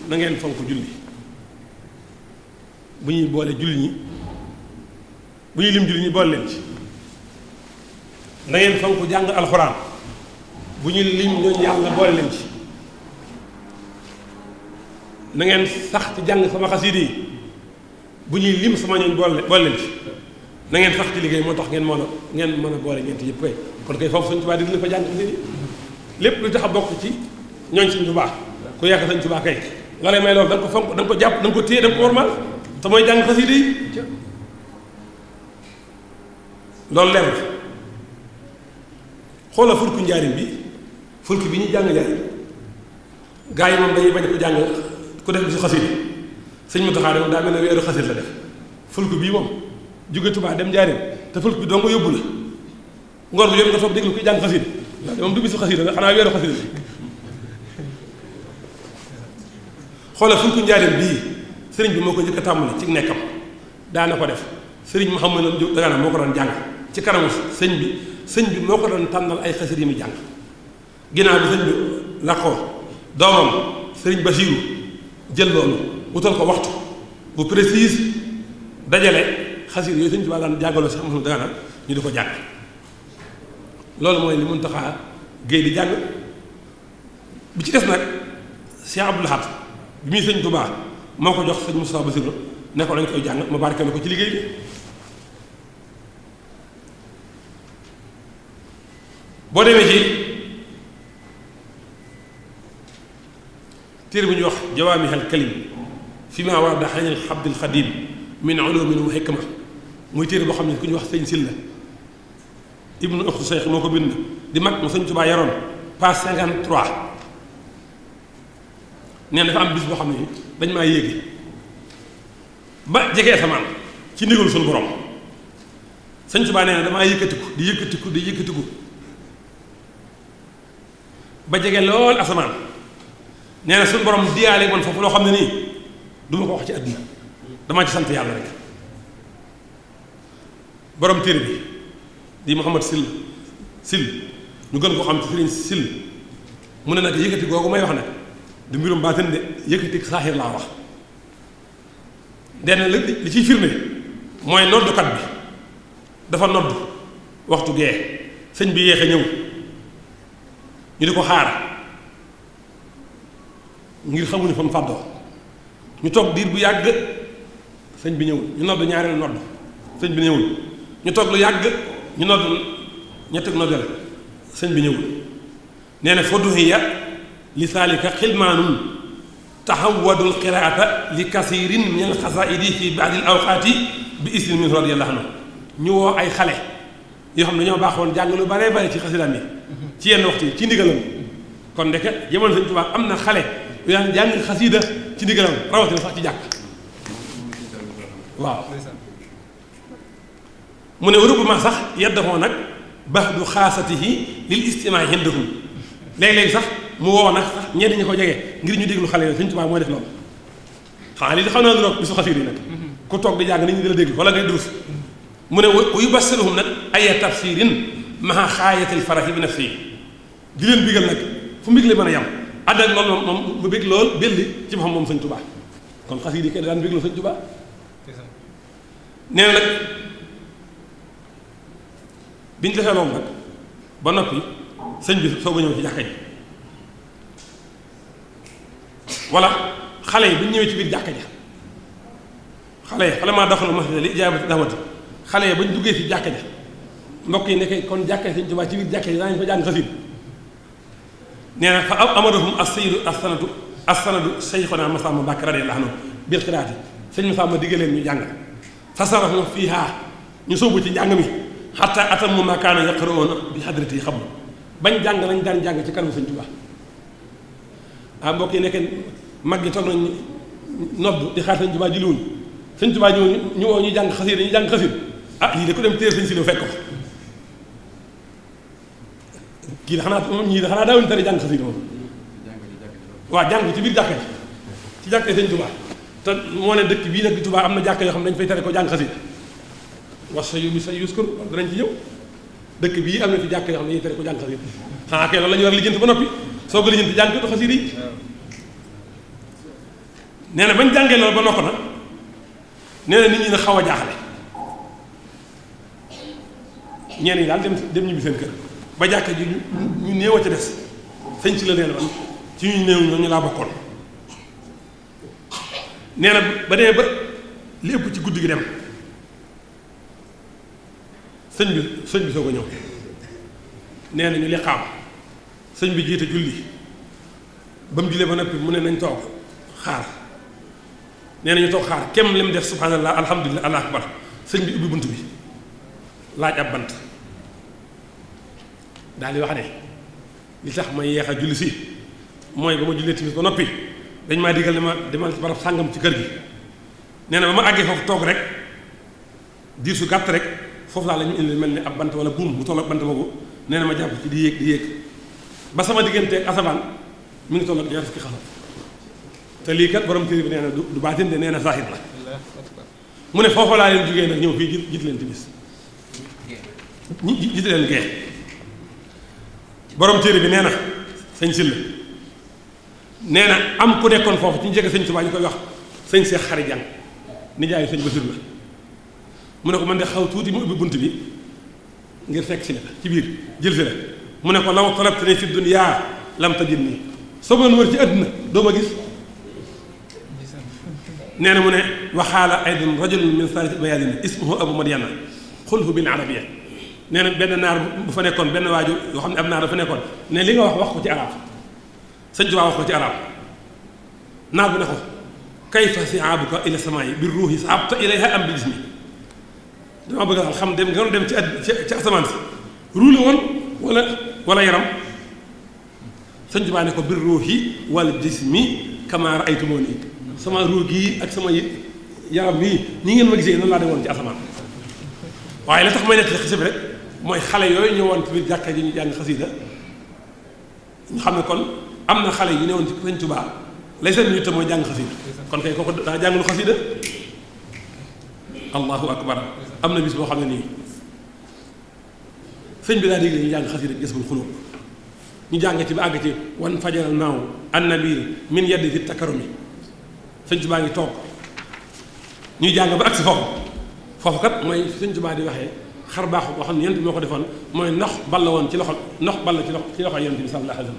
na ngeen fonk julli bu ñuy boole julli ñi bu ñuy lim julli ñi boole leen ci na ngeen fonk jàng alxuraan bu ñuy lim ñooñu yàlla boole leen ci na ngeen sax ci jàng sama xasida yi bu ñuy lim sama ñooñ boole leen ci na ngeen sax ci liggéey moo tax ngeen mën a boole ñeenti yëpp koy kon kay foofu Sëñ Tuubaa di fa jàng xasida yi lépp lu tax a bokk ci ñooñ Sëñ Tuubaa ku yàq Sëñ Tuubaa kay la lay may loolu da nga ko fonk da nga ko jàpp da nga ko téye da nga ko wormaal te mooy jàng xasida yi loolu leer na xoola fulku njaarim bi fulku bi ñuy jàng njaarim gaa yi moom dañuy bañ ko jàng ku def bi su xasida Sëñ Muntaxaa moom daa mel ne weeru xasida la def fulku bii moom jóge Tuubaa dem njaarim te fulku bi doo nga yóbbu la ngor bi yëpp nga toog déglu kuy jàng xasida moom du bisu xasida xanaa weeru xasida xoolal fulku njaarim bii sëriñ bi moo ko njëkk a tàmbali ci nekkam daana ko def sëriñ Mouhamadou Diop Dagana moo ko doon jàng ci kanamu sëñ bi moo ko doon tànnal ay xasida yi muy jàng ginnaaw bi sëñ bi laqoo doomam sëriñ Basiiru jël loolu wutal ko waxtu bu précise dajale xasida yooyu sëñ bi daan jàngaloo si Mouhamadou Dagana ñu di ko jàng loolu mooy li Muntaxa Géey di jàng bi ci des nag Cheikh Abdoul Ahad bi muy Sëñ Tuubaa moo ko jox sëñ Moussa Bassirou ne ko lañ koy jàng ma barke na ko ci liggéey bi boo demee ci téere bu ñuy wax jawaamihal kalim fi ma warada xanil xabdil xadim min ulumin wa hikma muy téere boo xam ne ku ñuy wax sëñ Silla ibnu uxtu Seex moo ko bind di mag mu Sëñ Tuubaa yaroon page 53 neen dafa am bis boo xam ne dañ maa yéegi ba jege asamaan ci ndigalu suñu borom Sëñ Tuubaa nee na damaa yëkkatiku di yëkkatiku ba jege lool asamaan nee na suñu borom diyaale man foofu loo xam ne nii du ma ko wax ci àdduna damaa ci sant yàlla rek borom téere bi di Mouhamad Sil ñu gën ko xam ci Sëriñ Sil mu ne nag yëkkati googu may wax nag du mbirum baatin de yëkkati saaxir laa wax denn li ciy firnde mooy noddukat bi dafa nodd waxtu gee sëñ bi yéexe ñëw ñu di ko xaar ngir xamuñu fa mu fàddoo ñu toog diir bu yàgg sëñ bi ñëwul ñu nodd ñaareelu nodd sëñ bi ñëwul ñu toog lu yàgg ñu nodd ñetti noddel sëñ bi ñëwul nee na faduhiya li saalika xilmaanun taxawadul qiraata li kasirin min al xasaidi fi baadi al awqaati bi isnin min radiyallahu anhu ñu woo ay xale yoo xam ne dañoo baaxoon jàng lu baree bare ci xasidaam yi ci yenn waxtu yi ci ndigalam kon ndeke jamono sëñ Tuubaa am na xale yu daan jàng xasida ci ndigalam rawatina sax ci jàkk waaw mu ne rubama sax yeddaxoo nag baxdu xaasatihi lil istimaa indahum léeg-léeg sax mu woo nag sax ñenn ñi ko jege ngir ñu déglu xale yooyu sëñ Tuubaa mooy def loolu xanaa lii xam naa du bisu xasida yi nag ku toog di jàng nit ñi di la déglu wala ngay durus mu ne wa yubassiruhum nag ay tafsirin maa xaayatil farahi bi nafsi di leen bigal nag fu mbig li mën a yam ànd ak loolu moom mu bég lool belli ci boppam moom sëñ Tuubaa kon xasida yi kenn daan bégloo sëñ Tuubaa nee na nag bi ñu defee loolu nag ba noppi sëñ bi soog a ñëw ci jàkka ji wala xale yi bu ñu ñëwee ci biir jàkka ja xale maa daxalu masjida li ijaabati da'wati xale yi ba ñu duggee ci jàkka ja mbokk yi nekkee kon jàkka sëñ Tuubaa ci biir jàkka ji daañu fa jàng xasida nee na fa amarahum as-sayyidu as-sanadu Seyxuna Masamba Mbàkke radiyallaahu anhu bil qiraati sëñ Masamba diggal leen ñu jàng fasarahum fiihaa ñu sóobu ci njàng mi xataa atammu maa kaana yaqra'uuna bi hadratihi xam bañ jàng lañ daan jàng ci kanamu sëñ Tuubaa ah mbokk yi nekkee mag yi toog nañ nodd di xaar sëñ Tuubaa julliwuñ sëñ Tuubaa ñu woo ñu jàng xasida ñu jàng xasida ah lii de ku dem téere sëñ si fekk ko kii da xanaa moom ñii da xanaa daawuñu tere jàng xasida moom waaw jàng ci biir jàkka ji ci jàkka sëñ Tuubaa te moo ne dëkk bii nag di Tuubaa am na jàkka yoo xam ne dañu fay tere ko jàng xasida was sa yóbbu sa yuskur danañ ci ñëw dëkk bii am na fi jàkka yoo xam ne dañuy tere ko jàng xasida xanaa kay loolu la ñu war a lijjanti ba noppi soo ko lijjanti jàng ko xasida yi nee na bañ jàngee loolu ba nokk na nee na nit ñi na xaw a jaaxle ñenn ñi daal dem ñibbi seen kër ba jàkka ji ñu néew a ca des sëñ ci la nee na man ci ñu néew ñoo ñu laa bokkoon nee na ba demee ba li ëpp ci guddi gi dem sëñ bi soo ko ñëw nee na ñu liqaam sëñ bi jiite julli ba mu jullee ba noppi mu ne nañ toog xaar nee na ñu toog xaar kem li mu def subhanallah alhamdulilah allah akbar sëñ bi ubbi bunt bi laaj ab bant daal di wax ne li tax ma yeex a julli si mooy ba ma jullee timis ba noppi dañ maa digal ne ma demal ci barab sàngam ci kër gi nee na ba ma àggee foofu toog rek diir su gàtt rek foofu laa la ñu indi mel ni ab bant wala buum mu toll ak bant boobu nee na ma jàpp ci di yéeg ba sama diggante ak asamaan mi ngi toll ak ñaar fukki xasab te lii kat borom téere bi nee na du baatin de nee na zahir la mu ne foofu laa leen jugee nag ñëw fii jiite leen timis jiite leen gee borom téere bi nee na sëñ Sylla nee na am ku nekkoon foofu ci ñu jege sëñ Tuubaa ñu koy wax sëñ Seex Xari Jàng nijaayu sëñ Basiru la mu ne ko man de xaw tuuti mu ubbi bunt bi ngir fekk si la ci biir jël si la mu ne ko law talabtanii fi dunyaa lam tajidnii soo ma wër ci àdduna doo ma gis nee na mu ne waxaala aydan rajulun min saarati bayaadin ismuhu abu madyana xulhu bil arabiyya nee na benn naar bu fa nekkoon benn waaju yoo xam ne ab naar dafa nekkoon ne li nga wax ko ci arab sëñ Tuubaa wax ko ci arab naar bu ne ko kayfa si'aabuka ila samaa'i bi ruuhi saabta ilayha am bi jismi dama bëgg daal xam dem nga dem ci asamaan si ruuli woon wala yaram sëñ Tuubaa ne ko bir ruuhi wal jismi kama ra'aytumuni sama ruur gii ak sama yaram bii ñi ngeen ma gisee noonu laa demoon ci asamaan waaye la tax may nekk ci xisa bi rek mooy xale yooyu ñëwoon ci biir jàkka ji ñu jàng xasida ñu xam ne kon am na xale yu newoon ci sëñ Tuubaa lay seen nit mooy jàng xasida kon kay kooku daa jàngulu xasida allahu akbar am na bis boo xam ne nii sëñ bi daa dégg ñu jàng xasida gis bul xulóob ñu jàng ci ba àgg ci wan fajaral naaw annabiir min yaddi fi takarumi sëñ Tuubaa ngi toog ñuy jàng ba agsi foofu kat mooy sëñ Tuubaa di waxee xar baax boo xam ne yonent bi moo ko defoon mooy ndox ball woon ci loxo ndox ball ci loxo yonent bi sallallahu alayhi wa sallam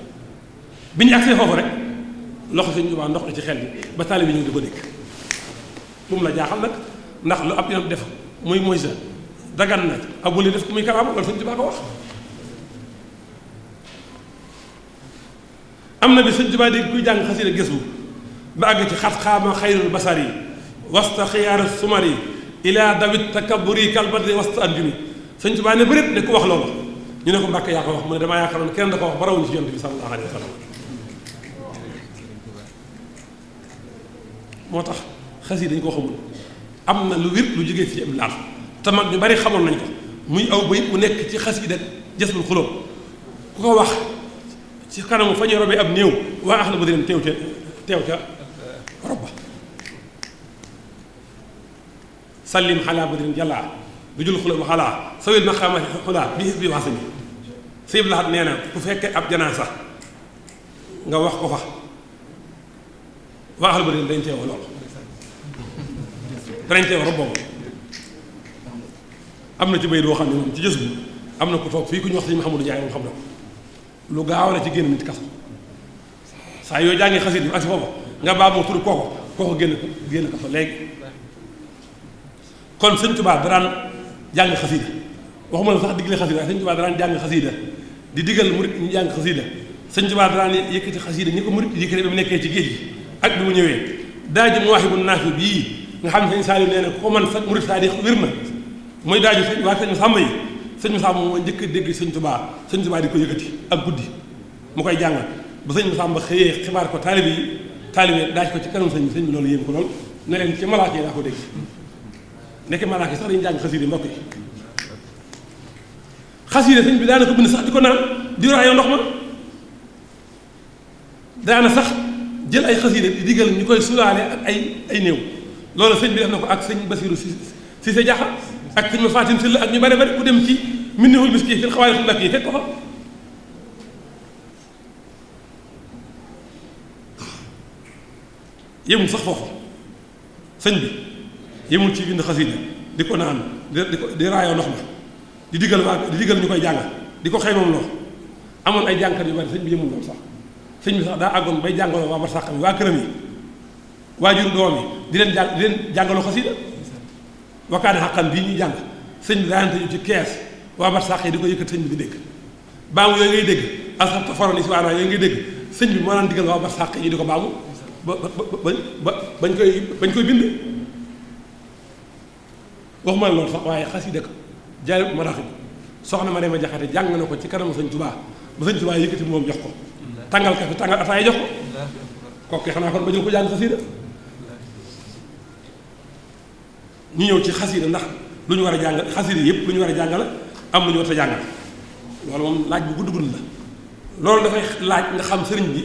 bi ñu agsee foofu rek loxo sëñ Tuubaa ndox la ci xel bi ba taalibe bi ñëw di ko dégg bu mu la jaaxal nag ndax lu ab yonent def muy sa dagan na ab wali def ko muy karaama loolu sëñ Tuubaa ko wax am na bi sëñ Tuubaa dégg kuy jàng xasida gis bu ba àgg ci xat xaama xayrul basari wasta xiyaaru sumari ila dawit takaburi kalbadri wasta anjumi sëñ Tuubaa ne bërépp ne ku wax loolu ñu ne ko Mbàkke yaa ko wax mu ne damaa yaakaaroon kenn da ko wax ba rawuñu ci yonent bi sallallahu alayhi wa sallam moo tax xasida dañu ko xamul am na lu wér lu jógee ci am laal te mag ñu bari xamoon nañ ko muy aw bayit bu nekk ci xasida Jasbul Xulóob ku ko wax ci kanamu fa ñu robee ab néew waa ax la ba di leen teew ca rob ba sallim xalaa ba di leen jàllaa bi jul xulóob xalaa sawil maqaama xulaa bi wax sami sëñ laxat nee na ku fekkee ab janaasa nga wax ko fa waa ax la ba di leen dañ teew loolu danañ teew rob boobu am na ci bayit boo xam ne moom ci jës bu am na ku toog fii ku ñu wax sëñ Mouhamadou Ndiaye moom xam na ko lu gaaw la ci génn nit kaso saa yoo jàngee xasit bi ak si foofu nga baa moo tudd kooko génn kaso léegi kon sëñ Tuubaa daraan jàng xasida waxuma la sax digle xasida waaye sëñ Tuubaa daraan jàng xasida di digal murit ñu jàng xasida sëñ Tuubaa daraan yëkkati xasida ñi ko murit yëkkati ba mu nekkee ci géej gi ak bi mu ñëwee daaju Mawaahibu Naafi bii nga xam ne sëñ Saliou nee na ko man sa murit saa di wér na mooy daaju sëñ waa sëñ Sàmba yi sëñ Masamba moo njëkk a dégg sëñ Tuubaa di ko yëkkati ak guddi mu koy jàngal ba sëñ Masamba xëyee xibaar ko taalibe daaj ko ci kanam sëñ bi loolu yéem ko lool ne leen ci malaaka yi daa ko dégg nekk malaaka yi sax dañu jàng xasida mbokk yi xasida sëñ bi daana ko bind sax di ko naan di raayoo ndox ma daana sax jël ay xasida di diggal ñu koy sulaale ak ay néew loolu sëñ bi def na ko ak sëñ Basiru Sise Jaxa ak sëñ ma Fatim Sylla ak ñu bari bari ku dem ci Minhul Miski fil Xawaarixil Mbàkke yi fekk ko fa yemul sax foofu sëñ bi yemul ci bind xasida di ko naan di raayoo ndox ma di diggal ñu koy jàngal di ko xëy moom loo amoon ay jàngkat yu bari sëñ bi yemul loolu sax sëñ bi sax daa àggoon bay jàngaloo waa barsàq mi waa këram yi waajur doom yi di leen jàngaloo xasida wakkaane xaqan bii ñuy jàng sëñ bi daante ñu ci kees waa barsàq yi di ko yëkkat sëñ bi di dégg baamu yooyu ngay dégg asabta faroni si waanaa yooyu ngay dégg sëñ bi moo naan diggal waa barsàq yi di ko baamu bañ koy bind waxuma loolu sax waaye xasida ko jaay maraaxib soxna ma dema jaxate jàng na ko ci kanamu sëñ Tuubaa ba sëñ Tuubaa yëkkati moom jox ko tàngal kafe tàngal ataaya jox ko kooku xanaa kon ba jël ko jàng xasida ñu ñëw ci xasida ndax lu ñu war a jàngal xasida yëpp lu ñu war a jàngale am lu ñu war a jàngal loolu moom laaj bu gudd la loolu dafay laaj nga xam sëriñ bi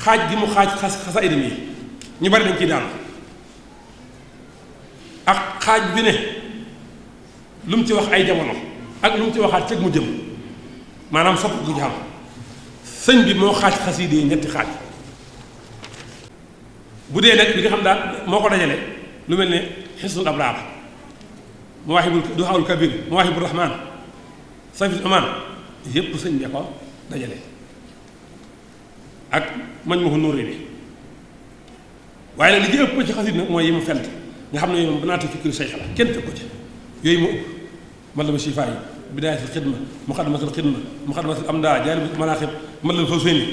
xaaj gi mu xaaj xasaayid mi ñu bari dañ ciy daal ak xaaj bi ne lu mu ci wax ay jamono ak lu mu ci waxaat cëg mu jëm maanaam sopp gu xam sëñ bi moo xaaj xasida yi ñetti xaaj bu dee nag bi nga xam daal moo ko dajale lu mel ne xisnul abraar mawaahibul duhaawul kabir mawaahibur rahmaan sayful amaan yépp sëñ bi ko dajale ak mañ ma ko nóoree bi waaye nag li ci ëpp ci xasida nag mooy yi mu fent nga xam ne yooyu moom banaata fikri say xalaat kenn teg ko ci yooyu mu ëpp man la ma sifaa yi bidaayatul xidma muqaddamatul xidma muqaddamatul amdaa jaalibatul manaaxib man la fawseyni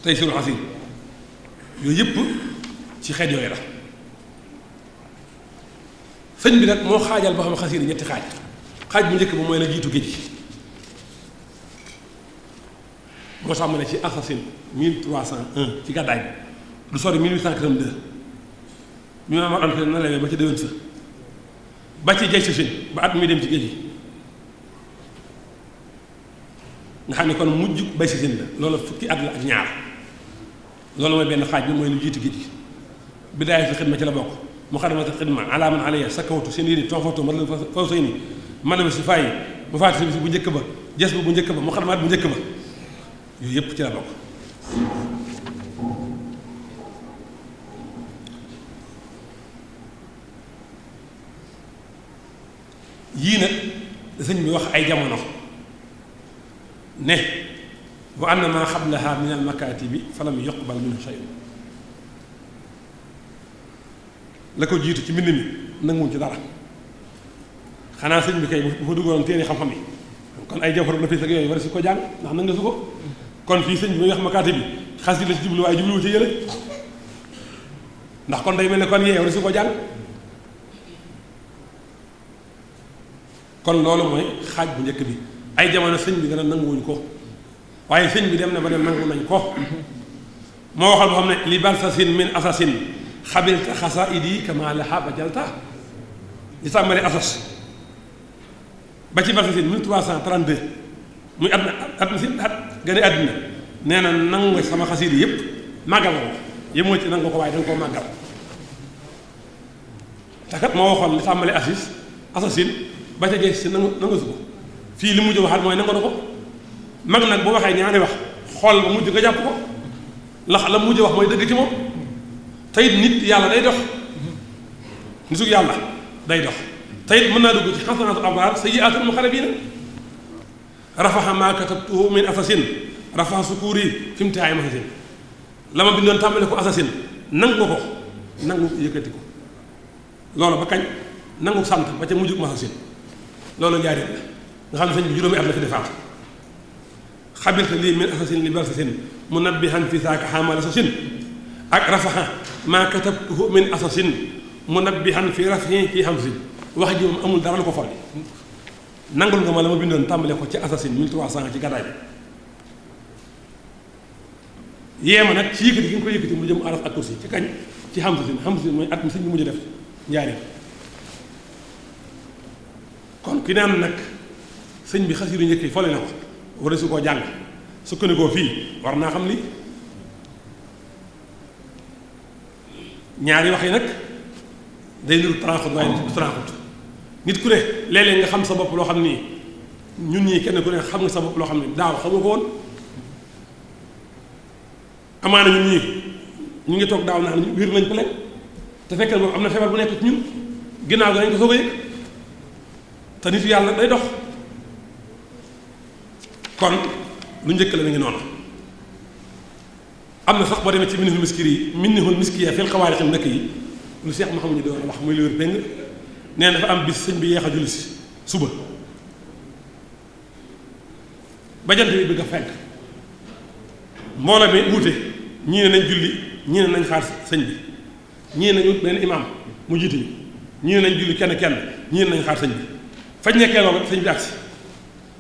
tey sirul xasir yooyu yëpp ci xeet yooyu la sëñ bi nag moo xaajal ba xam xasida ñetti xaaj bu njëkk ba mooy la jiitu géej gi moo tax ma ne ci assasine 1301 ci gàddaay bi du sori 1882 ñu ma am na lewee ba ci déwén sa ba ci jay sachin ba at muy dem ci géej gi nga xam ne kon mujj bay sachin la loolu fukki at la ak ñaar loolu mooy benn xaaj bi mooy lu jiitu géej gi bidaayatul xidma ci la bokk muqaddamatul xidma alaa man alayya sakawtu seen yéni tonfoto man la faw sëy ni man la si fàyyi mu faati si bu njëkk ba jes bu njëkk ba muqaddamaat bu njëkk ba yooyu yëpp ci la bokk yii nag sëñ bi wax ay jamono ne wa anna maa xablaha min al makaatibi falam yuqbal minhu shay'un la ko jiitu ci mbind mi nanguwuñ ci dara xanaa sëñ bi kay bu fa duggoon téere xam-xam yi kon ay jawhar nafis ak yooyu war si ko jàng ndax nanga su ko kon fii sëñ bi ba nga xam makaate bi xas yi la ci jublu waaye jubluwu ci yële ndax kon day mel ne kon yeew su ko jàng kon loolu mooy xaaj bu njëkk bi ay jamono sëñ bi gën a nanguwuñ ko waaye sëñ bi dem na ba ne nangu nañ ko moo waxal boo xam ne li balsasin min asasin xabilta xasaidi kama laha ba jalta li tàmbali asas ba ci balsasin 1332 muy at mi si at gën a àddina nee na nangu nga sama xasiidi yépp màggal ko yemoo ci nangu ko waaye danga koo màggal te kat moo waxoon li tàmbali asasin ba ca gees si nangu su ko fii li mujj waxaat mooy nangu na ko mag nag boo waxee ñaari wax xool ba mujj nga jàpp ko la mujj wax mooy dëgg ci moom teyit nit yàlla day dox nitu yàlla day dox teyit mën naa dugg ci xasanaatul abraar sayyiaatul muqarrabiina rafaxa maa katabtuhu min asasin rafaxa sukuuri fi imtihaani masasin la ma bindoon tàmbale ko asasin nangu ko nangu yëkkati ko loolu ba kañ nangu sant ba ca mujjug masasin loolu njaareem la nga xam ne sëñ bi juróomi at la fi defaat xabirta lii min asasin li balsasin munabbihan fi saaka xamal asasin ak rafaxa maa katabtuhu min asasin munabbihan fi rafihi fi hamsin wax ji moom amul dara lu ko folli nangul nga ma la ma bindoon tàmbale ko ci asasin 1300 ci gàddaay bi yéema nag ci yëkkati gi nga ko yëkkati mu jëm araf ak kursi ci kañ ci hamsin mooy at mi sëñ bi mujj def njaareem kon ki naan nag sëñ bi xasiidu njëkk yi fole na ko wala su koo jàng sukkandikoo fii war naa xam li ñaari wax yi nag day niru tranxut waaye du tranxut nit ku ne léeg-léeg nga xam sa bopp loo xam ni ñun ñii kenn ku ne xam nga sa bopp loo xam ni daaw xamu ko woon amaana ñun ñii ñu ngi toog daaw naan wér nañ ko lekk te fekkal moom am na feebar bu nekk ci ñun ginnaaw gi nañ ko soog a yëg te nit yàlla day dox kon lu njëkk la mi ngi noonu am na sax boo demee ci minnihul miskiya fil xawaarix ndëkk yi lu Seex Muhammadu doon wax muy lu wér péng nee na dafa am bis sëñ bi yeex a julli si suba ba jant bi bëgg a fenk mbooloo mi wuute ñii ne nañ julli ñii ne nañ xaar sëñ bi ñii ne nañ benn imaam mu jiite ñu ñii ne nañ julli kenn ñii ne nañ xaar sëñ bi fañ nekkee loolu sëñ bi agsi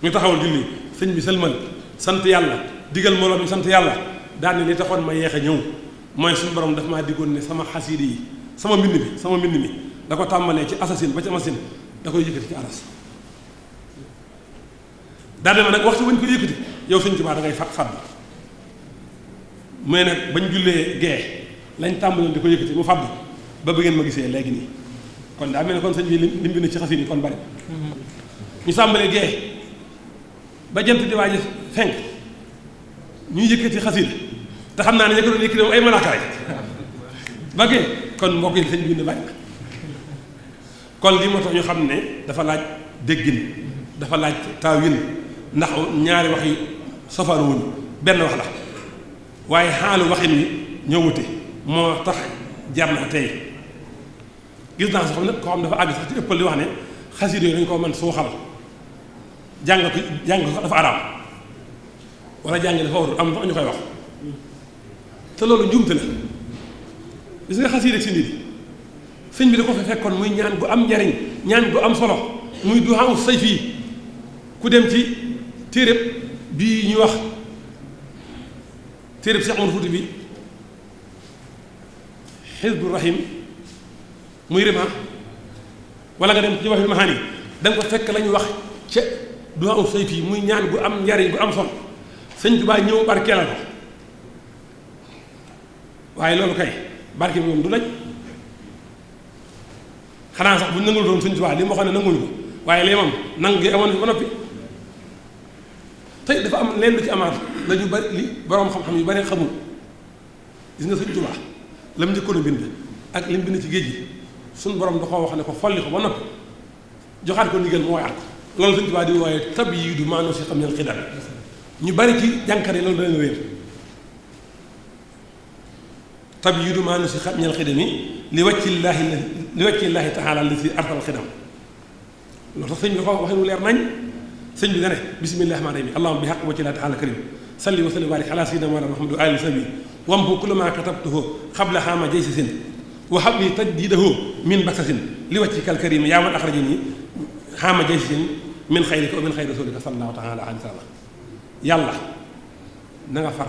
ñu taxawal julli sëñ bi sëlmal sant yàlla digal mbooloo mi sant yàlla daal ne li taxoon ma yeex a ñëw mooy suñu borom daf maa diggoon ne sama xasiidi yi sama mbind mi da ko tàmbalee ci asasin ba ci amasin da koy yëkkati ci aras daal dema nag waxtu wañ ko yëkkati yow sëñ Tuubaa da ngay fàdd mais nag bañ jullee gee lañ tàmbaloon di ko yëkkati mu fàdd ba ngeen ma gisee léegi nii kon daa mel ne kon sëñ bi lim bind ci xasiid yi kon bari ñu tàmbalee gee ba jant di waaj fenk ñuy yëkkati xasiid te xam naa ne ña ko doon yëkkati moom ay malaaka rek ba gee kon mbokk yi sëñ bi bind bari kon lii moo tax ñu xam ne dafa laaj déggin dafa laaj taawil ndax ñaari wax yi safaanu wuñu benn wax la waaye xaalu waxin wi ñoo wute moo tax jar na tey gis naa sax nag koo xam dafa àgg sax ci ëppal di wax ne xasiid yooyu dañu ko mën suuxal jàng ko dafa araam wala jàng dafa warul am ñu koy wax te loolu njuumte la gis nga xasiid ak si nit sëñ bi da ko fa fekkoon muy ñaan gu am njariñ ñaan gu am solo muy duhaa say fii ku dem ci téeréb bii ñuy wax téeréb Cheikh Omar Fouti bi Hizbu Rahim muy rima wala nga dem ci wax bi maxaan yi da nga ko fekk la ñuy wax ca duhaa say fii muy ñaan gu am njariñ gu am solo sëñ Tuubaa ñëw barkeelal ko waaye loolu kay barke bi moom du daj xanaa sax bu ñu nangul doon sëñ Tuubaa li mu waxoon ne nanguñu ko waaye lee moom nangu gi amoon fi ba noppi tey dafa am leen lu ci amaat la ñu bari li borom xam-xam yu bari xamul gis nga sëñ Tuubaa la mu njëkkoon a bind ak li mu bind ci géej gi suñu borom da koo wax ne ko folli ko ba noppi joxaat ko ndigal mu woyaat ko loolu sëñ Tuubaa di wooye tab yi du maanoo si xam ne xidal ñu bari ci jànkare loolu da leen réer tab yi du maanoo si xam ñel xidami li wàccillaahi taala li si artal xidam loolu tax sëñ bi da ko waxee mu leer nañ sëñ bi da ne bismillahi rahmaani rahiim allahumma bi haqq wajhillaahi taala karim salli wa sallim barik ala sayyidina Muhammad wa alihi wa sahbihi wamhu kullu ma katabtuhu qabla xaama jaysisin wa habli tajdidahu min baksasin li wajhika al-karim yaa man akhrajani xaama jaysisin min xayrika wa min xayri rasulika sallallahu taala alayhi wa sallam yàlla na nga far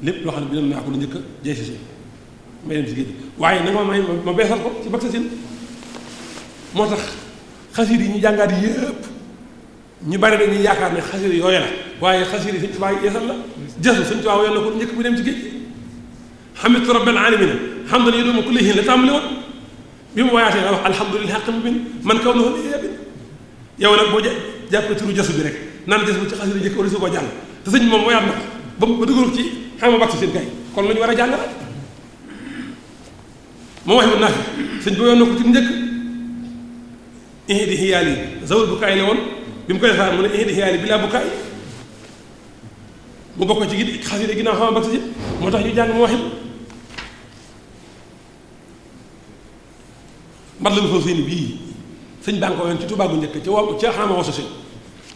lépp loo xam ne bi naa ko lu njëkk a jaysisin may dem ci géej waaye na nga may ma beesal ko ci baksasin moo tax xasida yi ñu jàngaat yëpp ñu bari dañuy yaakaar ne xasida yooyu la waaye xasida yi Sëñ Tuubaa yeesal la jësu Sëñ Tuubaa yoon na ko njëkk bi dem ci géej hamidtu rabbil alamina hamdan yadumu kulli hiin la tàmbali woon bi mu wayaatee la wax alhamdulillahi haqqan mubin man kaw na woon yebin yow nag boo jàppee turu jësu bi rek naan jësu ci xasida njëkk wala su ko jàng te sëñ moom wayaat na ko ba dugal ci xama bak seen kay kon lu ñu war a jàng la moo wax bu naafi sëñ bi yoon na ko ci njëkk ihdi hiyaali zawul bukaay la woon bi mu koy defar mu ne ihdi hiyaali bi laa bukaay mu bokk ci gi xasida ginnaaw xama bak si moo tax ñu jàng mu waxit mat la foofu seeni bii sëñ baa nga ko yoon ci Tuubaa gu njëkk ca xama wasu si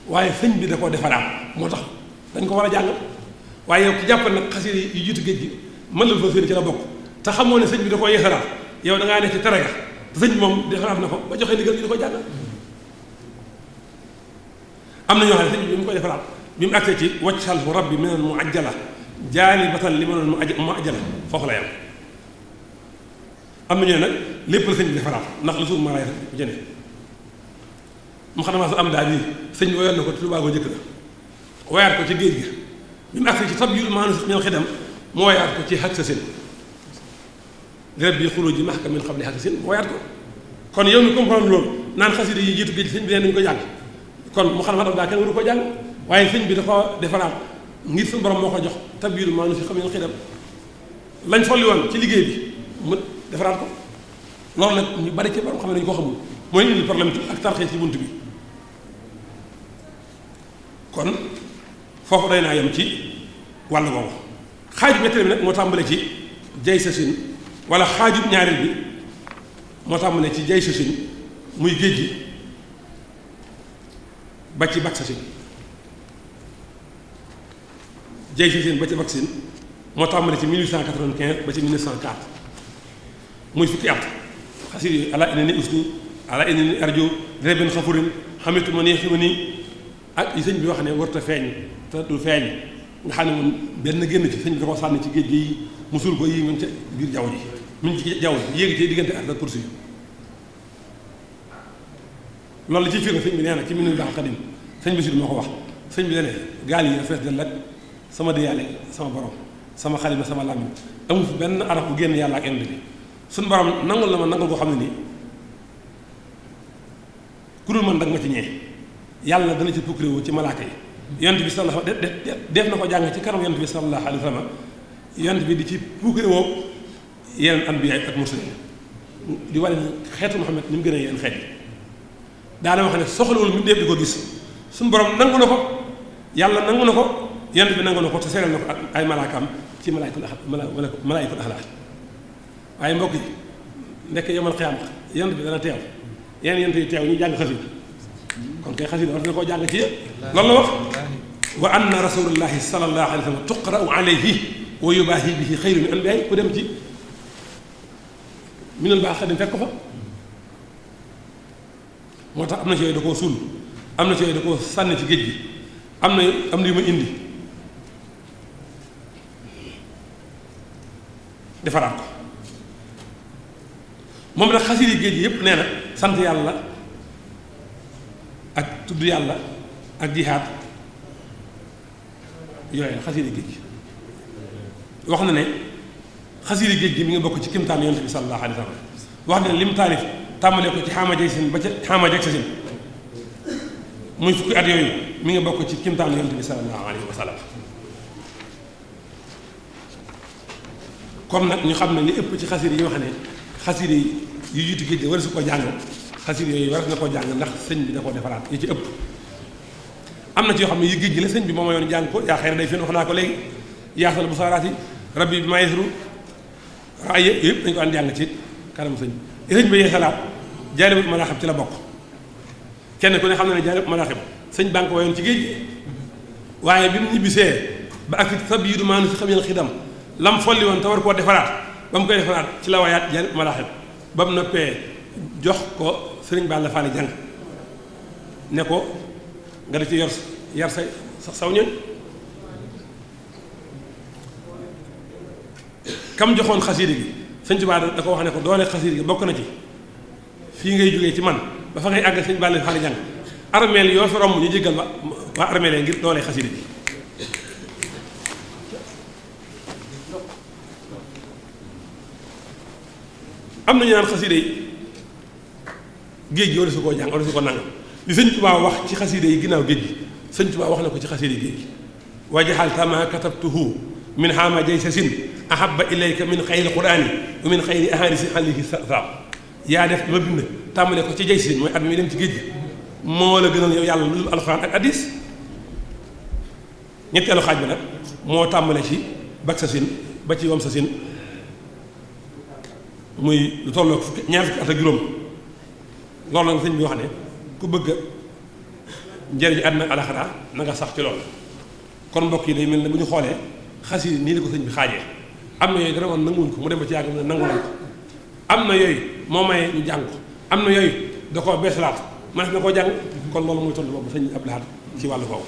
waaye sëñ bi da koo defaraat moo tax dañ ko war a jàng waaye yow ki jàppal nag xasida yi jiitu géej gi mat la foofu seeni ci la bokk te xamoo ne sëñ bi da koo yeesalaat yow da ngaa nekk ci terega te sëñ bi moom defaraat na ko ba joxe ndigal ñu di ko jàng am na ñoo xam ne sëñ bi mu koy defaraat bi mu agsee ci waccal fu rabbi minal mu ajjala jaali batan li mënoon mu ajjala foofu la yam am na ñoo nag lépp la sëñ bi defaraat ndax la suuf ma ray rek jëne mu xam ne sa am daal yi sëñ bi woyoon na ko Tuubaa ko njëkk la woyaat ko ci géej gi bi mu agsee ci tab yul maanu ñoo xidam mu woyaat ko ci xaj sa seen rab bi xuróo ji maxka min xam ne xaj sa seen mu woyaat ko kon yow mi comprendre loolu naan xasida yi jiitu géej sëñ bi nee nañu ko jàng kon mu xam ne daa kenn waru ko jàng waaye sëñ bi dafa defaraat ngir suñu borom moo ko jox tabiiru maa nu fi xam ne xidam lañ folli woon ci liggéey bi mu defaraat ko loolu nag ñu bari ci borom xam ne dañu ko xamul mooy indi problème ak tarxee ci bunt bi kon foofu day naa yem ci wàll boobu xaaju ñetteel bi nag moo tàmbale ci jay sa sin wala xaaju ñaareel bi moo tàmbale ci jay sa sin muy géej gi ba ci bak sa sin jay sa sin ba ci bak sin moo tàmbale ci 1895 ba ci 1904 muy fukki at xasir yooyu ala ina ni usni ala ina ni arjo reben xafurin xamitu ma nii xima nii ak yi sëñ bi wax ne warta feeñ te du feeñ nga xam ne moom benn génn ci sëñ bi da ko sànni ci géej gi yi musul ko yi mu ngi ca biir jaww ji mu ngi ci jaww ji yéegi ci diggante ard ak kursi loolu la ciy firnde sëñ bi nee na ci minu baax xadim sëñ Basiru moo ko wax sëñ bi dane gaal yi fees del ak sama diyaale sama borom sama xalima sama làmmiñ amul fi benn araf bu génn yàlla ak indi bi suñu borom nangul la ma nangul koo xam ne nii ku dul man dag ma ci ñee yàlla dana ci pukkare woo ci malaaka yi yonent bi sallallahu def na ko jàng ci kanam yonent bi sallallahu alayhi wa sallam yonent bi di ci pukkare woo yeneen anbiya ak mursalin di wane xeetu Muhammad ni mu gën a yeneen xeet yi daana wax ne soxlawul mu def di ko gis suñu borom nangu na ko yàlla nangu na ko yonent bi nangu na ko te seeral na ko ak ay malaakaam ci malaayikul axlaa waaye mbokk yi ndekk yomal xiyaam yonent bi dana teew yeneen yonent yi teew ñu jàng xasida kon kay xasida war na koo jàng ci yëpp loolu la wax wa anna rasulullahi sallallahu alayhi wa sallam tuqra'u alayhi wa yubaahi bihi xayru min anbiyaay ku dem ci minal baax xadim fekk ko fa moo tax am na ci yooyu da koo suul am na ci yooyu da koo sànni ci géej gi am na yu ma indi defaraat ko moom nag xasida yi géej gi yépp nee na sant yàlla ak tudd yàlla ak jihaad yooyu xasida géej gi wax na ne xasida géej gi mi ngi bokk ci kimtaan yonent bi sallallahu alayhi wa sallam wax na ne lim taalif tàmbalee ko ci xaama jeg sin ba ca xaama jeg sa sin muy fukki at yooyu mi ngi bokk ci kimtaan yonent bi sallallahu alayhi wa sallam comme nag ñu xam ne li ëpp ci xasida yi wax ne xasida yi yu jiitu géej gi war su ko jàng xasida yooyu war na ko jàng ndax sëñ bi da koo defaraat yi ci ëpp am na ci yoo xam ne yu géej gi la sëñ bi moom yoon jàng ko yaa xëy na day fen wax naa ko léegi yaasal bu saaraat yi rabbi bi maayesru raay yëpp dañu ko an jàng ci kanam sëñ bi sëñ bi yeesalaat jaalibul maraaxib ci la bokk kenn ku ne xam na ne jaalibul maraaxib sëñ baa ngi ko wayoon ci géej gi waaye bi mu ñibbisee ba ak fi sab yi du maanu si xam yéen xidam lam folli woon te war koo defaraat ba mu koy defaraat ci la wayaat jël malaaxib ba mu noppee jox ko sëriñ Balla Faali jàng ne ko nga da ci yar saw ñoñ kam joxoon xasiida gi sëñ Tuubaa da ko wax ne ko doole xasiida gi bokk na ci fii ngay jógee ci man ba fa ngay àgg sëñ Balla Faali jàng armeel yoo fi romb ñu jéggal waa armeel ngir doole xasiida gi am na ñu naan xasiida yi géej gi wala su koo jàng wala su ko nangam li sëñ Tuubaa wax ci xasiida yi ginnaaw géej gi sëñ Tuubaa wax na ko ci xasiida yi géej gi wajaxal tama katabtuhu min xaama jay sa sin ahaba ilayka min xayri quraani wa min xayri ahadisi xalihi sa yaa def ma bind tàmbale ko ci jay sin mooy at mi dem ci géej gi moo la gënal yow yàlla lu dul alxuraan ak hadiis ñetteelu xaaj bi nag moo tàmbale ci bak sa sin ba ci wam sa sin muy lu tolloog ñaar fukki at ak juróom loolu nag sëñ bi wax ne ku bëgg njëriñu àddina ak alaxira na nga sax ci loolu kon mbokk yi day mel ne bu ñu xoolee xas yi nii la ko sëñ bi xaajee am na yooyu dana woon nanguwuñ ko mu dem ba ci yàgg ne nangu nañ ko am na yooyu moo maye ñu jàng ko am na yooyu da koo beesalaat mënees na koo jàng kon loolu mooy tontu boobu sëñ Abdou Lahad ci wàllu foofu